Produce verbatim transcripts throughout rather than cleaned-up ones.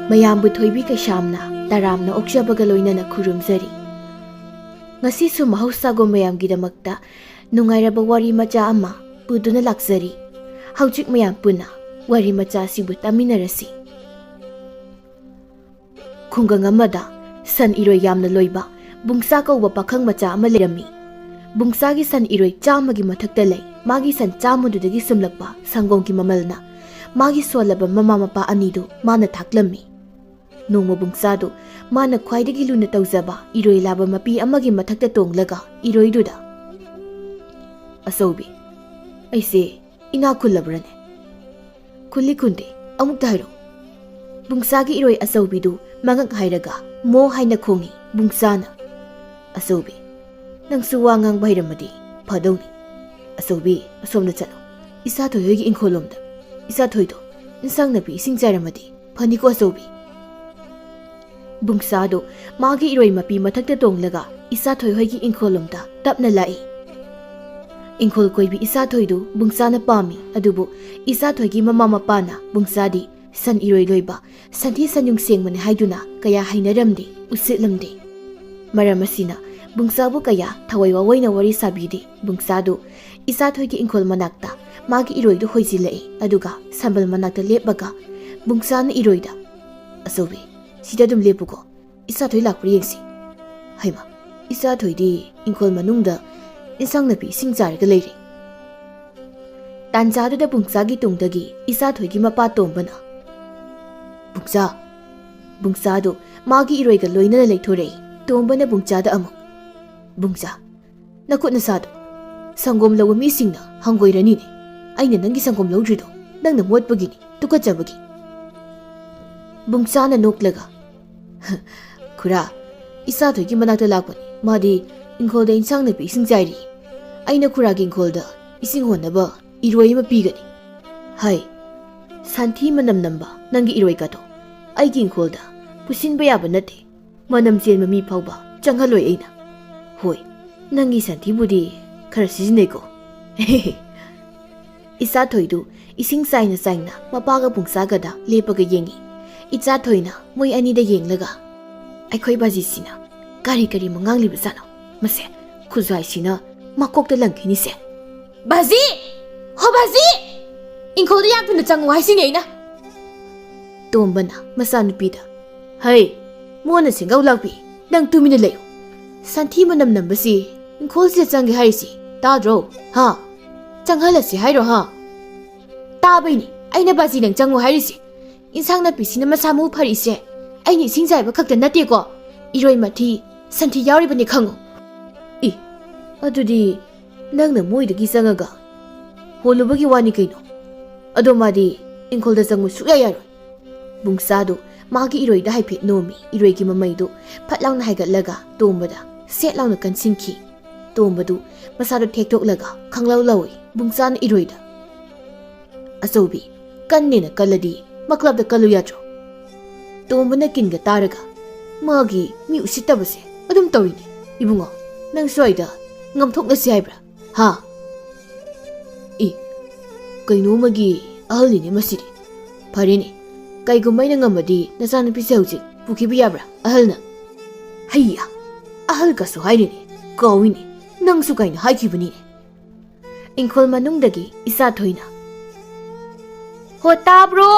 ꯃꯌꯥꯝꯕꯨ ꯊꯣꯏꯕꯤ ꯀꯩꯁꯥꯝꯅ ꯇꯔꯥꯝꯅ ꯑꯣꯛꯆꯕꯒ ꯂꯣꯏꯅꯅ ꯈꯨꯔꯨꯝꯖꯔꯤ꯫ ꯉꯁꯤꯁꯨ ꯃꯍꯧꯁꯥꯒꯨꯝ ꯃꯌꯥꯝꯒꯤꯗꯃꯛꯇ ꯅꯨꯡꯉꯥꯏꯔꯕ ꯋꯥꯔꯤ ꯃꯆꯥ ꯑꯃ ꯄꯨꯗꯨꯅ ꯂꯥꯛꯆꯔꯤ꯫ ꯍꯧꯖꯤꯛ ꯃꯌꯥꯝ ꯄꯨꯟꯅ ꯋꯥꯔꯤ ꯃꯆꯥ ꯑꯁꯤꯕꯨ ꯇꯥꯃꯤꯟꯅꯔꯁꯤ꯫ ꯈꯨꯡꯒꯪ ꯑꯃꯗ ꯁꯟ ꯏꯔꯣꯏ ꯌꯥꯝꯅ ꯂꯣꯏꯕ ꯕꯨꯡꯁꯥ ꯀꯧꯕ ꯄꯥꯈꯪ ꯃꯆꯥ ꯑꯃ ꯂꯩꯔꯝꯃꯤ꯫ ꯕꯨꯡꯁꯥꯒꯤ ꯁꯟ ꯏꯔꯣꯏ ꯆꯥꯝꯃꯒꯤ ꯃꯊꯛꯇ ꯂꯩ꯫ ꯃꯥꯒꯤ ꯁꯟ ꯆꯥꯝꯃꯗꯨꯗꯒꯤ ꯁꯨꯝꯂꯛꯄ ꯁꯪꯒꯣꯝꯒꯤ ꯃꯃꯜꯅ ꯃꯥꯒꯤ ꯁꯣꯜꯂꯕ ꯃꯃꯥ ꯃꯄꯥ ꯑꯅꯤꯗꯨ ꯃꯥꯅ ꯊꯥꯛꯂꯝꯃꯤ꯫ ꯅꯣꯡꯃ ꯕꯨꯡꯁꯥꯗꯨ ꯃꯥꯅ ꯈ꯭ꯋꯥꯏꯗꯒꯤ ꯂꯨꯅ ꯇꯧꯖꯕ ꯏꯔꯣꯏ ꯂꯥꯕ ꯃꯄꯤ ꯑꯃꯒꯤ ꯃꯊꯛꯇ ꯇꯣꯡꯂꯒ ꯏꯔꯣꯏꯗꯨꯗ, "ꯑꯆꯧꯕꯤ, ꯑꯩꯁꯦ ꯏꯅꯥꯛ ꯈꯨꯜꯂꯕ꯭ꯔꯅꯦ?" "ꯈꯨꯜꯂꯤ ꯈꯨꯟꯗꯦ, ꯑꯃꯨꯛꯇ ꯍꯥꯏꯔꯛꯎ꯫" ꯕꯨꯡꯁꯥꯒꯤ ꯏꯔꯣꯏ ꯑꯆꯧꯕꯤꯗꯨ ꯃꯉꯛ ꯍꯥꯏꯔꯒ ꯃꯣ ꯍꯥꯏꯅ ꯈꯣꯡꯉꯤ꯫ ꯕꯨꯡꯁꯥꯅ, "ꯑꯆꯧꯕꯤ, ꯅꯪꯁꯨ ꯋꯥ ꯉꯥꯡꯕ ꯍꯩꯔꯝꯃꯗꯤ ꯐꯗꯧꯅꯤ꯫ ꯑꯆꯧꯕꯤ, ꯑꯁꯣꯝꯗ ꯆꯠꯂꯣ꯫ ꯏꯁꯥ ꯊꯣꯏ ꯍꯣꯏꯒꯤ ꯏꯪꯈꯣꯜꯂꯣꯝꯗ꯫ ꯏꯁꯥ ꯊꯣꯏꯗꯣ ꯏꯟꯁꯥꯡ ꯅꯥꯄꯤ ꯏꯁꯤꯡ ꯆꯥꯏꯔꯝꯃꯗꯤ ꯐꯅꯤꯀꯣ ꯑꯆꯧꯕꯤ꯫" ꯕꯨꯡꯁꯥꯗꯨ ꯃꯥꯒꯤ ꯏꯔꯣꯏ ꯃꯄꯤ ꯃꯊꯛꯇ ꯇꯣꯡꯂꯒ ꯏꯁꯥ ꯊꯣꯏ ꯍꯣꯏꯒꯤ ꯏꯪꯈꯣꯜꯂꯣꯝꯗ ꯇꯞꯅ ꯂꯥꯛꯏ꯫ ꯏꯪꯈꯣꯜ ꯀꯣꯏꯕꯤ ꯏꯁꯥ ꯊꯣꯏꯗꯨ ꯕꯨꯡꯁꯥꯅ ꯄꯥꯝꯃꯤ, ꯑꯗꯨꯕꯨ ꯏꯁꯥ ꯊꯣꯏꯒꯤ ꯃꯃꯥ ꯃꯄꯥꯅ ꯕꯨꯡꯁꯥꯗꯤ ꯁꯟ ꯏꯔꯣꯏ ꯂꯣꯏꯕ, ꯁꯟꯊꯤ ꯁꯟꯌꯨꯡ ꯁꯦꯡꯕꯅꯤ ꯍꯥꯏꯗꯨꯅ ꯀꯌꯥ ꯍꯩꯅꯔꯝꯗꯦ, ꯎꯁꯤꯠꯂꯝꯗꯦ꯫ ꯃꯔꯝ ꯑꯁꯤꯅ ꯕꯨꯡꯁꯥꯕꯨ ꯀꯌꯥ ꯊꯋꯥꯏ ꯋꯥꯋꯣꯏꯅ ꯋꯥꯔꯤ ꯁꯥꯕꯤꯗꯦ꯫ ꯕꯨꯡꯁꯥꯗꯨ ꯏꯁꯥ ꯊꯣꯏꯒꯤ ꯏꯪꯈꯣꯜ ꯃꯅꯥꯛꯇ ꯃꯥꯒꯤ ꯏꯔꯣꯏꯗꯨ ꯍꯣꯏꯖꯤꯜꯂꯛꯏ, ꯑꯗꯨꯒ ꯁꯝꯕꯜ ꯃꯅꯥꯛꯇ ꯂꯦꯞꯄꯒ ꯕꯨꯡꯁꯥꯅ ꯏꯔꯣꯏꯗ, "ꯑꯆꯧꯕꯤ, ꯁꯤꯗ ꯑꯗꯨꯝ ꯂꯦꯞꯄꯨꯀꯣ, ꯏꯁꯥ ꯊꯣꯏ ꯂꯥꯛꯄ꯭ꯔꯥ ꯌꯦꯡꯁꯤ꯫" ꯍꯩꯃꯥ, ꯏꯁꯥ ꯊꯣꯏꯗꯤ ꯏꯪꯈꯣꯜ ꯃꯅꯨꯡꯗ ꯏꯟꯁꯥꯡ ꯅꯥꯄꯤ ꯏꯁꯤꯡ ꯆꯥꯏꯔꯒ ꯂꯩꯔꯦ꯫ ꯇꯥꯟꯖꯥꯗꯨꯗ ꯕꯨꯡꯆꯥꯒꯤ ꯇꯨꯡꯗꯒꯤ ꯏꯆꯥꯊꯣꯏꯒꯤ ꯃꯄꯥ ꯇꯣꯝꯕꯅ, "ꯕꯨꯡꯆꯥ!" ꯕꯨꯡꯆꯥꯗꯨ ꯃꯥꯒꯤ ꯏꯔꯣꯏꯒ ꯂꯣꯏꯅꯅ ꯂꯩꯊꯣꯔꯛꯏ꯫ ꯇꯣꯝꯕꯅ ꯕꯨꯡꯆꯥꯗ ꯑꯃꯨꯛ, "ꯕꯨꯡꯆꯥ, ꯅꯈꯨꯠ ꯅꯁꯥꯗꯣ ꯁꯪꯒꯣꯝ ꯂꯧꯕ ꯃꯤꯁꯤꯡꯅ ꯍꯪꯒꯣꯏꯔꯅꯤꯅꯦ꯫ ꯑꯩꯅ ꯅꯪꯒꯤ ꯁꯪꯒꯣꯝ ꯂꯧꯗ꯭ꯔꯤꯗꯣ ꯅꯪꯅ ꯃꯣꯠꯄꯒꯤꯅꯤ, ꯇꯨꯀꯠꯆꯕꯒꯤ꯫" ꯕꯨꯡꯆꯥꯅ ꯅꯣꯛꯂꯒ, "ꯈꯨꯔꯥ, ꯏꯆꯥꯊꯣꯏꯒꯤ ꯃꯅꯥꯛꯇ ꯂꯥꯛꯄꯅꯤ꯫ ꯃꯥꯗꯤ ꯏꯪꯈꯣꯜꯗ ꯏꯟꯁꯥꯡ ꯅꯥꯄꯤ ꯏꯁꯤꯡ ꯆꯥꯏꯔꯤ꯫ ꯑꯩꯅ ꯈꯨꯔꯥꯒꯤ ꯏꯪꯈꯣꯜꯗ ꯏꯁꯤꯡ ꯍꯣꯟꯅꯕ ꯏꯔꯣꯏ ꯑꯃ ꯄꯤꯒꯅꯤ꯫ ꯍꯥꯏ, ꯁꯟꯊꯤ ꯃꯅꯝ ꯅꯝꯕ ꯅꯪꯒꯤ ꯏꯔꯣꯏꯒꯗꯣ ꯑꯩꯒꯤ ꯏꯪꯈꯣꯜꯗ ꯄꯨꯁꯤꯟꯕ ꯌꯥꯕ ꯅꯠꯇꯦ꯫ ꯃꯅꯝ ꯆꯦꯟꯕ ꯃꯤ ꯐꯥꯎꯕ ꯆꯪꯍꯜꯂꯣꯏ ꯑꯩꯅ꯫ ꯍꯣꯏ, ꯅꯪꯒꯤ ꯁꯟꯊꯤꯕꯨꯗꯤ ꯈꯔ ꯁꯤꯖꯤꯟꯅꯩꯀꯣ꯫" ꯏꯆꯥꯊꯣꯏꯗꯨ ꯏꯁꯤꯡ ꯆꯥꯏꯅ ꯆꯥꯏꯅ ꯃꯄꯥꯒ ꯕꯨꯡꯆꯥꯒꯗ ꯂꯦꯞꯄꯒ ꯌꯦꯡꯉꯤ꯫ ꯏꯆꯥ ꯊꯣꯏꯅ ꯃꯣꯏ ꯑꯅꯤꯗ ꯌꯦꯡꯂꯒ, "ꯑꯩꯈꯣꯏ ꯕꯥꯖꯤꯁꯤꯅ ꯀꯔꯤ ꯀꯔꯤ ꯃꯉꯥꯡꯂꯤꯕꯖꯥꯠꯅꯣ? ꯃꯁꯦ, ꯈꯨꯖꯥꯏꯁꯤꯅ ꯃꯀꯣꯛꯇ ꯂꯪꯈꯤꯅꯤꯁꯦ꯫ ꯕꯥꯖꯤ! ꯍꯣ ꯕꯥꯖꯤ! ꯏꯪꯈꯣꯜꯗ ꯌꯥꯝ ꯊꯨꯅ ꯆꯪꯉꯨ ꯍꯥꯏꯁꯤꯅꯦ ꯑꯩꯅ!" ꯇꯣꯝꯕꯅ ꯃꯆꯥꯅꯨꯄꯤꯗ, "ꯍꯩ, ꯃꯣꯟꯅ ꯁꯦꯡꯒꯧ ꯂꯥꯛꯄꯤ, ꯅꯪ ꯇꯨꯃꯤꯟꯅ ꯂꯩꯌꯨ꯫ ꯁꯟꯊꯤ ꯃꯅꯝ ꯅꯝꯕꯁꯤ ꯏꯪꯈꯣꯜꯁꯤꯗ ꯆꯪꯒꯦ ꯍꯥꯏꯔꯤꯁꯤ ꯇꯥꯗ꯭ꯔꯣ? ꯍꯥ? ꯆꯪꯍꯜꯂꯁꯤ ꯍꯥꯏꯔꯣ, ꯍꯥ?" "ꯇꯥꯕꯩꯅꯤ ꯑꯩꯅ ꯕꯥꯖꯤ ꯅꯪ ꯆꯪꯉꯨ ꯍꯥꯏꯔꯤꯁꯤ꯫ ꯏꯟꯁꯥꯡ ꯅꯥꯄꯤꯁꯤꯅ ꯃꯁꯥ ꯃꯎ ꯐꯔꯤꯁꯦ ꯑꯩꯅ ꯏꯁꯤꯡ ꯆꯥꯏꯕ ꯈꯛꯇ ꯅꯠꯇꯦꯀꯣ, ꯏꯔꯣꯏ ꯃꯊꯤ, ꯁꯟꯊꯤ ꯌꯥꯎꯔꯤꯕꯅꯤ ꯈꯪꯉꯨ꯫" "ꯏ, ꯑꯗꯨꯗꯤ ꯅꯪꯅ ꯃꯣꯏꯗꯒꯤ ꯆꯪꯉꯒ ꯍꯣꯜꯂꯨꯕꯒꯤ ꯋꯥꯅꯤ ꯀꯩꯅꯣ? ꯑꯗꯣ ꯃꯥꯗꯤ ꯏꯪꯈꯣꯜꯗ ꯆꯪꯉꯨ ꯁꯨꯛꯌꯥ ꯌꯥꯔꯣꯏ꯫" ꯕꯨꯡꯆꯥꯗꯨ ꯃꯥꯒꯤ ꯏꯔꯣꯏꯗ ꯍꯥꯏꯐꯦꯠ ꯅꯣꯝꯃꯤ, ꯏꯔꯣꯏꯒꯤ ꯃꯃꯩꯗꯨ ꯐꯠ ꯂꯥꯎꯅ ꯍꯥꯏꯒꯠꯂꯒ ꯇꯣꯝꯕꯗ ꯁꯦꯠ ꯂꯥꯎꯅ ꯀꯟꯁꯤꯟꯈꯤ꯫ ꯇꯣꯝꯕꯗꯨ ꯃꯁꯥꯗꯨ ꯊꯦꯛꯇꯣꯛꯂꯒ ꯈꯪꯂꯧ ꯂꯧꯏ꯫ ꯕꯨꯡꯆꯥꯅ ꯏꯔꯣꯏꯗ, "ꯑꯆꯧꯕꯤ, ꯀꯟꯅꯦꯅ ꯀꯜꯂꯗꯤ ꯃꯀ꯭ꯂꯞꯇ ꯀꯜꯂꯨ ꯌꯥꯗ꯭ꯔꯣ?" ꯇꯣꯝꯕꯅ ꯀꯤꯟꯒ ꯇꯥꯔꯒ, "ꯃꯥꯒꯤ ꯃꯤ ꯎꯁꯤꯠꯇꯕꯁꯦ ꯑꯗꯨꯝ ꯇꯧꯔꯤꯅꯦ꯫ ꯏꯕꯨꯡꯉꯣ, ꯅꯪ ꯁ꯭ꯋꯥꯏꯗ ꯉꯝꯊꯣꯛꯅꯁꯤ ꯍꯥꯏꯕ꯭ꯔꯥ? ꯍꯥ?" "ꯏ, ꯀꯩꯅꯣꯃꯒꯤ ꯑꯍꯜꯅꯤꯅꯦ ꯃꯁꯤꯗꯤ꯫ ꯐꯔꯦꯅꯦ, ꯀꯩꯒꯨꯝꯕ ꯑꯩꯅ ꯉꯝꯃꯗꯤ ꯅꯆꯥꯅꯨꯄꯤꯁꯦ ꯍꯧꯖꯤꯛ ꯄꯨꯈꯤꯕ ꯌꯥꯕ꯭ꯔꯥ ꯑꯍꯜꯅ?" "ꯍꯩꯌꯥ, ꯑꯍꯜꯒꯁꯨ ꯍꯥꯏꯔꯤꯅꯦ, ꯀꯥꯎꯏꯅꯦ, ꯅꯪꯁꯨ ꯀꯥꯏꯅ ꯍꯥꯏꯈꯤꯕꯅꯤꯅꯦ꯫" ꯏꯪꯈꯣꯜ ꯃꯅꯨꯡꯗꯒꯤ ꯏꯆꯥ ꯊꯣꯏꯅ, "ꯍꯣ ꯇꯥꯕ꯭ꯔꯣ?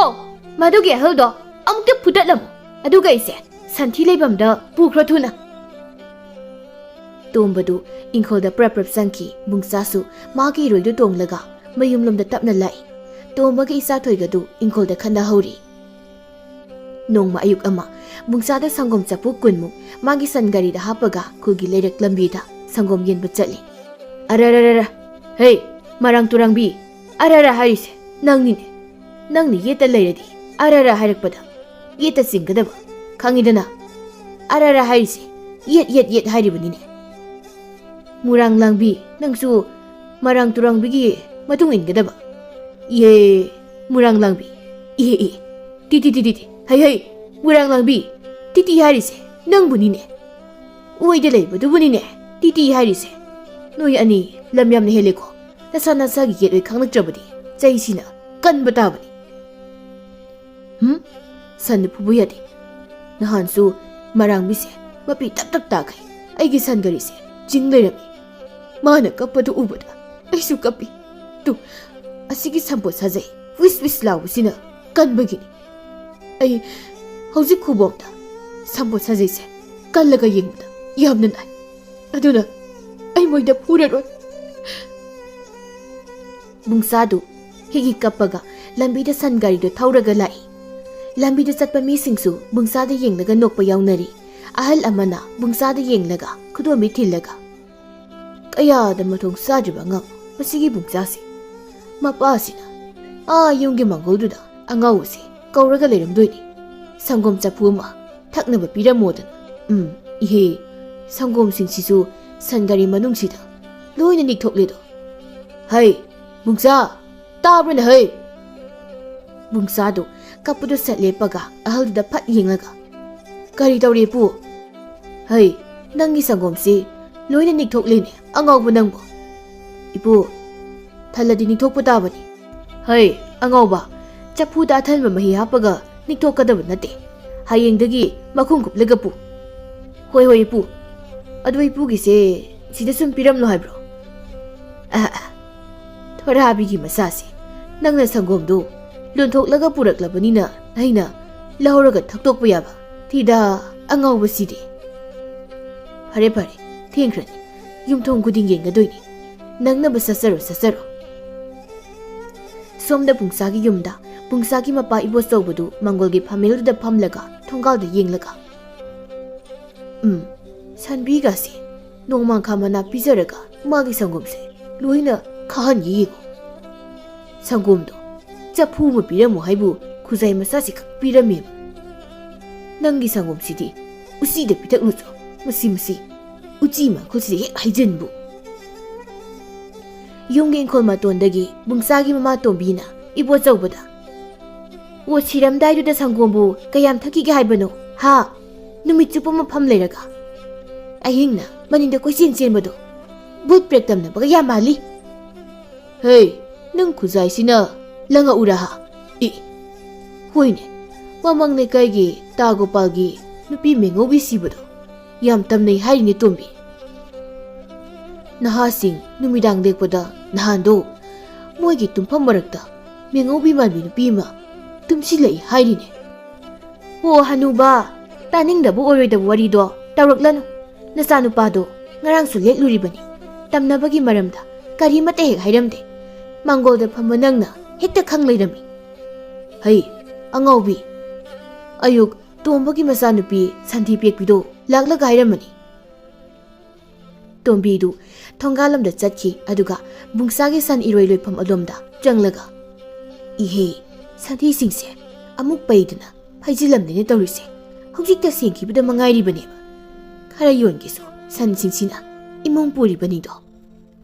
ꯃꯗꯨꯒꯤ ꯑꯍꯜꯗꯣ ꯑꯃꯨꯛꯇ ꯐꯨꯗꯠꯂꯝꯃꯨ, ꯑꯗꯨꯒ ꯑꯩꯁꯦ ꯁꯟꯊꯤ ꯂꯩꯐꯝꯗ ꯄꯨꯈ꯭ꯔꯣ ꯊꯨꯅ꯫" ꯇꯣꯝꯕꯗꯨ ꯏꯪꯈꯣꯜꯗ ꯄ꯭ꯔꯞ ꯄ꯭ꯔꯞ ꯆꯪꯈꯤ꯫ ꯕꯨꯡꯆꯥꯁꯨ ꯃꯥꯒꯤ ꯏꯔꯣꯏꯗꯨ ꯇꯣꯡꯂꯒ ꯃꯌꯨꯝꯂꯣꯝꯗ ꯇꯞꯅ ꯂꯥꯛꯏ꯫ ꯇꯣꯝꯕꯒ ꯏꯆꯥ ꯊꯣꯏꯒꯗꯨ ꯏꯪꯈꯣꯜꯗ ꯈꯠꯅꯍꯧꯔꯤ꯫ ꯅꯣꯡꯃ ꯑꯌꯨꯛ ꯑꯃ, ꯕꯨꯡꯆꯥꯗ ꯁꯪꯒꯣꯝ ꯆꯐꯨ ꯀꯨꯟꯃꯨꯛ ꯃꯥꯒꯤ ꯁꯟ ꯒꯥꯔꯤꯗ ꯍꯥꯞꯄꯒ ꯈꯨꯜꯒꯤ ꯂꯩꯔꯛ ꯂꯝꯕꯤꯗ ꯁꯪꯒꯣꯝ ꯌꯦꯟꯕ ꯆꯠꯂꯤ꯫ "ꯑꯔꯔꯔꯔ, ꯍꯦ, ꯃꯔꯥꯡ ꯇꯨꯔꯥꯡꯕꯤ, ꯑꯔꯔ ꯍꯥꯏꯔꯤꯁꯦ ꯅꯪꯅꯤꯅꯦ꯫ ꯅꯪꯅ ꯌꯦꯠꯇ ꯂꯩꯔꯗꯤ ꯑꯔꯔ ꯍꯥꯏꯔꯛꯄꯗ ꯌꯦꯠꯇ ꯆꯤꯡꯒꯗꯕ, ꯈꯪꯉꯤꯗꯅ? ꯑꯔꯔ ꯍꯥꯏꯔꯤꯁꯦ ꯌꯦꯠ, ꯌꯦꯠ, ꯌꯦꯠ ꯍꯥꯏꯔꯤꯕꯅꯤꯅꯦ꯫ ꯃꯨꯔꯥꯡ ꯂꯥꯡꯕꯤ, ꯅꯪꯁꯨ ꯃꯔꯥꯡ ꯇꯨꯔꯥꯡꯕꯤꯒꯤ ꯃꯇꯨꯡ ꯏꯟꯒꯗꯕ꯫ ꯏꯍꯦ, ꯃꯨꯔꯥꯡ ꯂꯥꯡꯕꯤ, ꯏꯍꯦ, ꯏꯍꯦ, T, T, T, T, T, ꯍꯩ, ꯍꯩ, ꯃꯨꯔꯥꯡ ꯂꯥꯡꯕꯤ, ꯇꯤ, ꯇꯤ ꯍꯥꯏꯔꯤꯁꯦ ꯅꯪꯕꯨꯅꯤꯅꯦ꯫ ꯑꯣꯏꯗ ꯂꯩꯕꯗꯨꯕꯨꯅꯤꯅꯦ ꯇꯤ, ꯇꯤ ꯍꯥꯏꯔꯤꯁꯦ꯫ ꯅꯣꯏ ꯑꯅꯤ ꯂꯝ ꯌꯥꯝꯅ ꯍꯦꯜꯂꯦꯀꯣ꯫ ꯅꯁꯥ ꯅꯁꯥꯒꯤ ꯌꯦꯠ ꯑꯣꯏ ꯈꯪꯂꯛꯇ꯭ꯔꯕꯗꯤ ꯆꯩꯁꯤꯅ ꯀꯟꯕ ꯇꯥꯕꯅꯤ꯫" "ꯍꯨꯝ? ꯁꯟꯗ ꯐꯨꯕ ꯌꯥꯗꯦ꯫ ꯅꯍꯥꯟꯁꯨ ꯃꯔꯥꯡꯕꯤꯁꯦ ꯃꯄꯤ ꯇꯞ ꯇꯞ ꯇꯥꯈꯩ ꯑꯩꯒꯤ ꯁꯟ ꯒꯥꯔꯤꯁꯦ ꯆꯤꯡ ꯂꯩꯔꯝꯃꯤ꯫ ꯃꯥꯅ ꯀꯞꯄꯗꯨ ꯎꯕꯗ ꯑꯩꯁꯨ ꯀꯞꯄꯤ꯫ ꯇꯨ, ꯑꯁꯤꯒꯤ ꯁꯝꯄꯣꯠ ꯁꯥꯖꯩ ꯋꯤꯁ ꯋꯤꯁ ꯂꯥꯎꯕꯁꯤꯅ ꯀꯟꯕꯒꯤꯅꯤ꯫ ꯑꯩ ꯍꯧꯖꯤꯛ ꯈꯨꯕꯣꯝꯗ ꯁꯝꯄꯣꯠ ꯁꯥꯖꯩꯁꯦ ꯀꯜꯂꯒ ꯌꯦꯡꯕꯗ ꯌꯥꯝꯅ ꯅꯥꯏ꯫ ꯑꯗꯨꯅ ꯑꯩ ꯃꯣꯏꯗ ꯐꯨꯔꯔꯣꯏ꯫ ꯕꯨꯡꯁꯥꯗꯨ ꯍꯤꯒꯤ ꯀꯞꯄꯒ ꯂꯝꯕꯤꯗ ꯁꯟ ꯒꯥꯔꯤꯗꯨ ꯊꯧꯔꯒ ꯂꯥꯛꯏ꯫ ꯂꯝꯕꯤꯗ ꯆꯠꯄ ꯃꯤꯁꯤꯡꯁꯨ ꯕꯨꯡꯁꯥꯗ ꯌꯦꯡꯂꯒ ꯅꯣꯛꯄ ꯌꯥꯎꯅꯔꯤ꯫ ꯑꯍꯜ ꯑꯃꯅ ꯕꯨꯡꯁꯥꯗ ꯌꯦꯡꯂꯒ ꯈꯨꯗꯣꯝꯕꯤ ꯊꯤꯜꯂꯒ, "ꯀꯌꯥꯗ ꯃꯊꯣꯡ ꯆꯥꯗ꯭ꯔꯤꯕ ꯑꯉꯥꯡ ꯃꯁꯤꯒꯤ ꯕꯨꯡꯁꯥꯁꯦ꯫ ꯃꯄꯥꯁꯤꯅ ꯑꯥ ꯌꯨꯝꯒꯤ ꯃꯥꯡꯒꯣꯜꯗꯨꯗ ꯑꯉꯥꯎꯕꯁꯦ ꯀꯧꯔꯒ ꯂꯩꯔꯝꯗꯣꯏꯅꯤ꯫ ꯁꯪꯒꯣꯝ ꯆꯐꯨ ꯑꯃ ꯊꯛꯅꯕ ꯄꯤꯔꯝꯃꯣꯗꯅ꯫ ꯎꯝ, ꯏꯍꯦ, ꯁꯪꯒꯣꯝꯁꯤꯡꯁꯤꯁꯨ ꯁꯟ ꯒꯥꯔꯤ ꯃꯅꯨꯡꯁꯤꯗ ꯂꯣꯏꯅ ꯅꯤꯛꯊꯣꯛꯂꯦꯗꯣ꯫ ꯍꯩ, ꯕꯨꯡꯁꯥ, ꯇꯥꯕ꯭ꯔꯅ ꯍꯩ?" ꯕꯨꯡꯁꯥꯗꯣ ꯀꯞꯄꯗꯣ ꯁꯠ ꯂꯦꯞꯄꯒ ꯑꯍꯜꯗꯨꯗ ꯐꯠ ꯌꯦꯡꯂꯒ, "ꯀꯔꯤ ꯇꯧꯔꯦ ꯏꯄꯨ?" "ꯍꯩ, ꯅꯪꯒꯤ ꯁꯪꯒꯣꯝꯁꯤ ꯂꯣꯏꯅ ꯅꯤꯛꯊꯣꯛꯂꯦꯅꯦ ꯑꯉꯥꯎꯕ ꯅꯪꯕꯨ꯫ ꯏꯄꯨ, ꯊꯜꯂꯗꯤ ꯅꯤꯛꯊꯣꯛꯄ ꯇꯥꯕꯅꯤ꯫ ꯍꯩ, ꯑꯉꯥꯎꯕ, ꯆꯐꯨꯗ ꯑꯊꯟꯕ ꯃꯍꯤ ꯍꯥꯞꯄꯒ ꯅꯤꯛꯊꯣꯛꯀꯗꯕ ꯅꯠꯇꯦ꯫ ꯍꯌꯦꯡꯗꯒꯤ ꯃꯈꯨꯝ ꯀꯨꯞꯂꯒ ꯄꯨ꯫" "ꯍꯣꯏ, ꯍꯣꯏ, ꯏꯄꯨ꯫ ꯑꯗꯣ ꯏꯄꯨꯒꯤꯁꯦ ꯁꯤꯗ ꯁꯨꯝ ꯄꯤꯔꯝꯂꯣ ꯍꯥꯏꯕ꯭ꯔꯣ?" "ꯑ, ꯑ, ꯊꯣꯔꯥꯕꯤꯒꯤ ꯃꯆꯥꯁꯦ, ꯅꯪꯅ ꯁꯪꯒꯣꯝꯗꯣ ꯂꯣꯟꯊꯣꯛꯂꯒ ꯄꯨꯔꯛꯂꯕꯅꯤꯅ ꯑꯩꯅ ꯂꯧꯔꯒ ꯊꯛꯇꯣꯛꯄ ꯌꯥꯕ ꯊꯤꯗ ꯑꯉꯥꯎꯕꯁꯤꯗꯤ꯫ ꯐꯔꯦ, ꯐꯔꯦ, ꯊꯦꯡꯈ꯭ꯔꯅꯤ꯫ ꯌꯨꯝꯊꯣꯡ ꯈꯨꯗꯤꯡ ꯌꯦꯡꯒꯗꯣꯏꯅꯤ꯫ ꯅꯪꯅꯕ ꯆꯠꯆꯔꯣ, ꯆꯠꯆꯔꯣ꯫" ꯁꯣꯝꯗ ꯕꯨꯡꯁꯥꯒꯤ ꯌꯨꯝꯗ ꯕꯨꯡꯁꯥꯒꯤ ꯃꯄꯥ ꯏꯕꯣꯆꯧꯕꯗꯨ ꯃꯪꯒꯣꯜꯒꯤ ꯐꯝꯃꯦꯜꯗꯨꯗ ꯐꯝꯂꯒ ꯊꯣꯡꯒꯥꯜꯗ ꯌꯦꯡꯂꯒ, "ꯎꯝ, ꯁꯟꯕꯤꯒꯁꯦ ꯅꯣꯡꯃꯥꯡꯈꯥ ꯃꯅꯥ ꯄꯤꯖꯔꯒ ꯃꯥꯒꯤ ꯁꯪꯒꯣꯝꯁꯦ ꯂꯣꯏꯅ ꯈꯥꯍꯟꯒꯦ ꯌꯦꯡꯉꯨ꯫ ꯁꯪꯒꯣꯝꯗꯣ ꯆꯐꯨ ꯑꯃ ꯄꯤꯔꯝꯃꯨ ꯍꯥꯏꯕꯨ ꯈꯨꯖꯥꯏ ꯃꯆꯥꯁꯤ ꯈꯛ ꯄꯤꯔꯝꯃꯦꯕ꯫ ꯅꯪꯒꯤ ꯁꯪꯒꯣꯝꯁꯤꯗꯤ ꯎꯆꯤꯗ ꯄꯤꯊꯛꯂꯨꯆꯣ꯫ ꯃꯁꯤ, ꯃꯁꯤ ꯎꯆꯤ ꯃꯈꯨꯠꯁꯤꯗ ꯍꯦꯛ ꯍꯩꯖꯤꯟꯕꯨ꯫" ꯌꯨꯝꯒꯤ ꯏꯪꯈꯣꯜ ꯃꯇꯣꯟꯗꯒꯤ ꯕꯨꯡꯁꯥꯒꯤ ꯃꯃꯥ ꯇꯣꯝꯕꯤꯅ ꯏꯕꯣꯆꯧꯕꯗ, "ꯑꯣ, ꯁꯤꯔꯝꯗꯥꯏꯗꯨꯗ ꯁꯪꯒꯣꯝꯕꯨ ꯀꯌꯥꯝ ꯊꯛꯈꯤꯒꯦ ꯍꯥꯏꯕꯅꯣ, ꯍꯥ? ꯅꯨꯃꯤꯠ ꯆꯨꯞꯄ ꯃꯐꯝ ꯂꯩꯔꯒ ꯑꯍꯤꯡꯅ ꯃꯅꯤꯡꯗ ꯀꯣꯏꯆꯦꯟ ꯆꯦꯟꯕꯗꯣ ꯚꯨꯠ ꯄ꯭ꯔꯦꯠ ꯇꯝꯅꯕꯒ ꯌꯥꯝ ꯃꯥꯜꯂꯤ꯫" "ꯍꯦ, ꯅꯪ ꯈꯨꯖꯥꯏꯁꯤꯅ ꯂꯪꯉꯛꯎꯔꯥ, ꯍꯥ?" "ꯑꯦ, ꯍꯣꯏꯅꯦ, ꯃꯃꯥꯡ ꯂꯩꯀꯥꯏꯒꯤ ꯇꯥ ꯒꯣꯄꯥꯜꯒꯤ ꯅꯨꯄꯤ ꯃꯦꯉꯧꯕꯤ ꯁꯤꯕꯗꯣ ꯌꯥꯝ ꯇꯝꯅꯩ ꯍꯥꯏꯔꯤꯅꯦ ꯇꯣꯝꯕꯤ꯫ ꯅꯍꯥꯁꯤꯡ ꯅꯨꯃꯤꯗꯥꯡ ꯂꯦꯛꯄꯗ ꯅꯍꯥꯟꯗꯣ ꯃꯣꯏꯒꯤ ꯇꯨꯝꯐꯝ ꯃꯔꯛꯇ ꯃꯦꯉꯧꯕꯤ ꯃꯥꯟꯕꯤ ꯅꯨꯄꯤ ꯑꯃ ꯇꯨꯝꯁꯤꯜꯂꯛꯏ ꯍꯥꯏꯔꯤꯅꯦ꯫ "ꯍꯣ ꯍꯅꯨꯕ, ꯇꯥꯅꯤꯡꯗꯕ ꯑꯣꯏꯔꯣꯏꯗꯕ ꯋꯥꯔꯤꯗꯣ ꯇꯧꯔꯛꯂꯅꯨ꯫ ꯅꯆꯥꯅꯨꯄꯥꯗꯣ ꯉꯔꯥꯡꯁꯨ ꯂꯦꯛꯂꯨꯔꯤꯕꯅꯤ꯫ ꯇꯝꯅꯕꯒꯤ ꯃꯔꯝꯗ ꯀꯔꯤꯃꯠꯇ ꯍꯦꯛ ꯍꯥꯏꯔꯝꯗꯦ꯫ ꯃꯥꯡꯒꯣꯜꯗ ꯐꯝꯕ ꯅꯪꯅ ꯍꯦꯛꯇ ꯈꯪ ꯂꯩꯔꯝꯃꯤ꯫ ꯍꯩ, ꯑꯉꯥꯎꯕꯤ, ꯑꯌꯨꯛ ꯇꯣꯝꯕꯒꯤ ꯃꯆꯥꯅꯨꯄꯤ ꯁꯟꯊꯤ ꯄꯦꯛꯄꯤꯗꯣ ꯂꯥꯛꯂꯒ ꯍꯥꯏꯔꯝꯃꯅꯤ꯫" ꯇꯣꯝꯕꯤꯗꯨ ꯊꯣꯡꯒꯥꯜꯂꯣꯝꯗ ꯆꯠꯈꯤ, ꯑꯗꯨꯒ ꯕꯨꯡꯆꯥꯒꯤ ꯁꯟ ꯏꯔꯣꯏ ꯂꯣꯏꯐꯝ ꯑꯗꯣꯝꯗ ꯆꯪꯂꯒ, "ꯏꯍꯦ, ꯁꯟꯊꯤꯁꯤꯡꯁꯦ ꯑꯃꯨꯛ ꯄꯩꯗꯨꯅ ꯐꯩꯖꯤꯜꯂꯝꯗꯦꯅꯦ ꯇꯧꯔꯤꯁꯦ꯫ ꯍꯧꯖꯤꯛꯇ ꯁꯦꯡꯈꯤꯕꯗ ꯃꯉꯥꯏꯔꯤꯕꯅꯦꯕ꯫ ꯈꯔ ꯌꯣꯟꯒꯦꯁꯨ ꯁꯟꯁꯤꯡꯁꯤꯅ ꯏꯃꯨꯡ ꯄꯨꯔꯤꯕꯅꯤꯗꯣ꯫"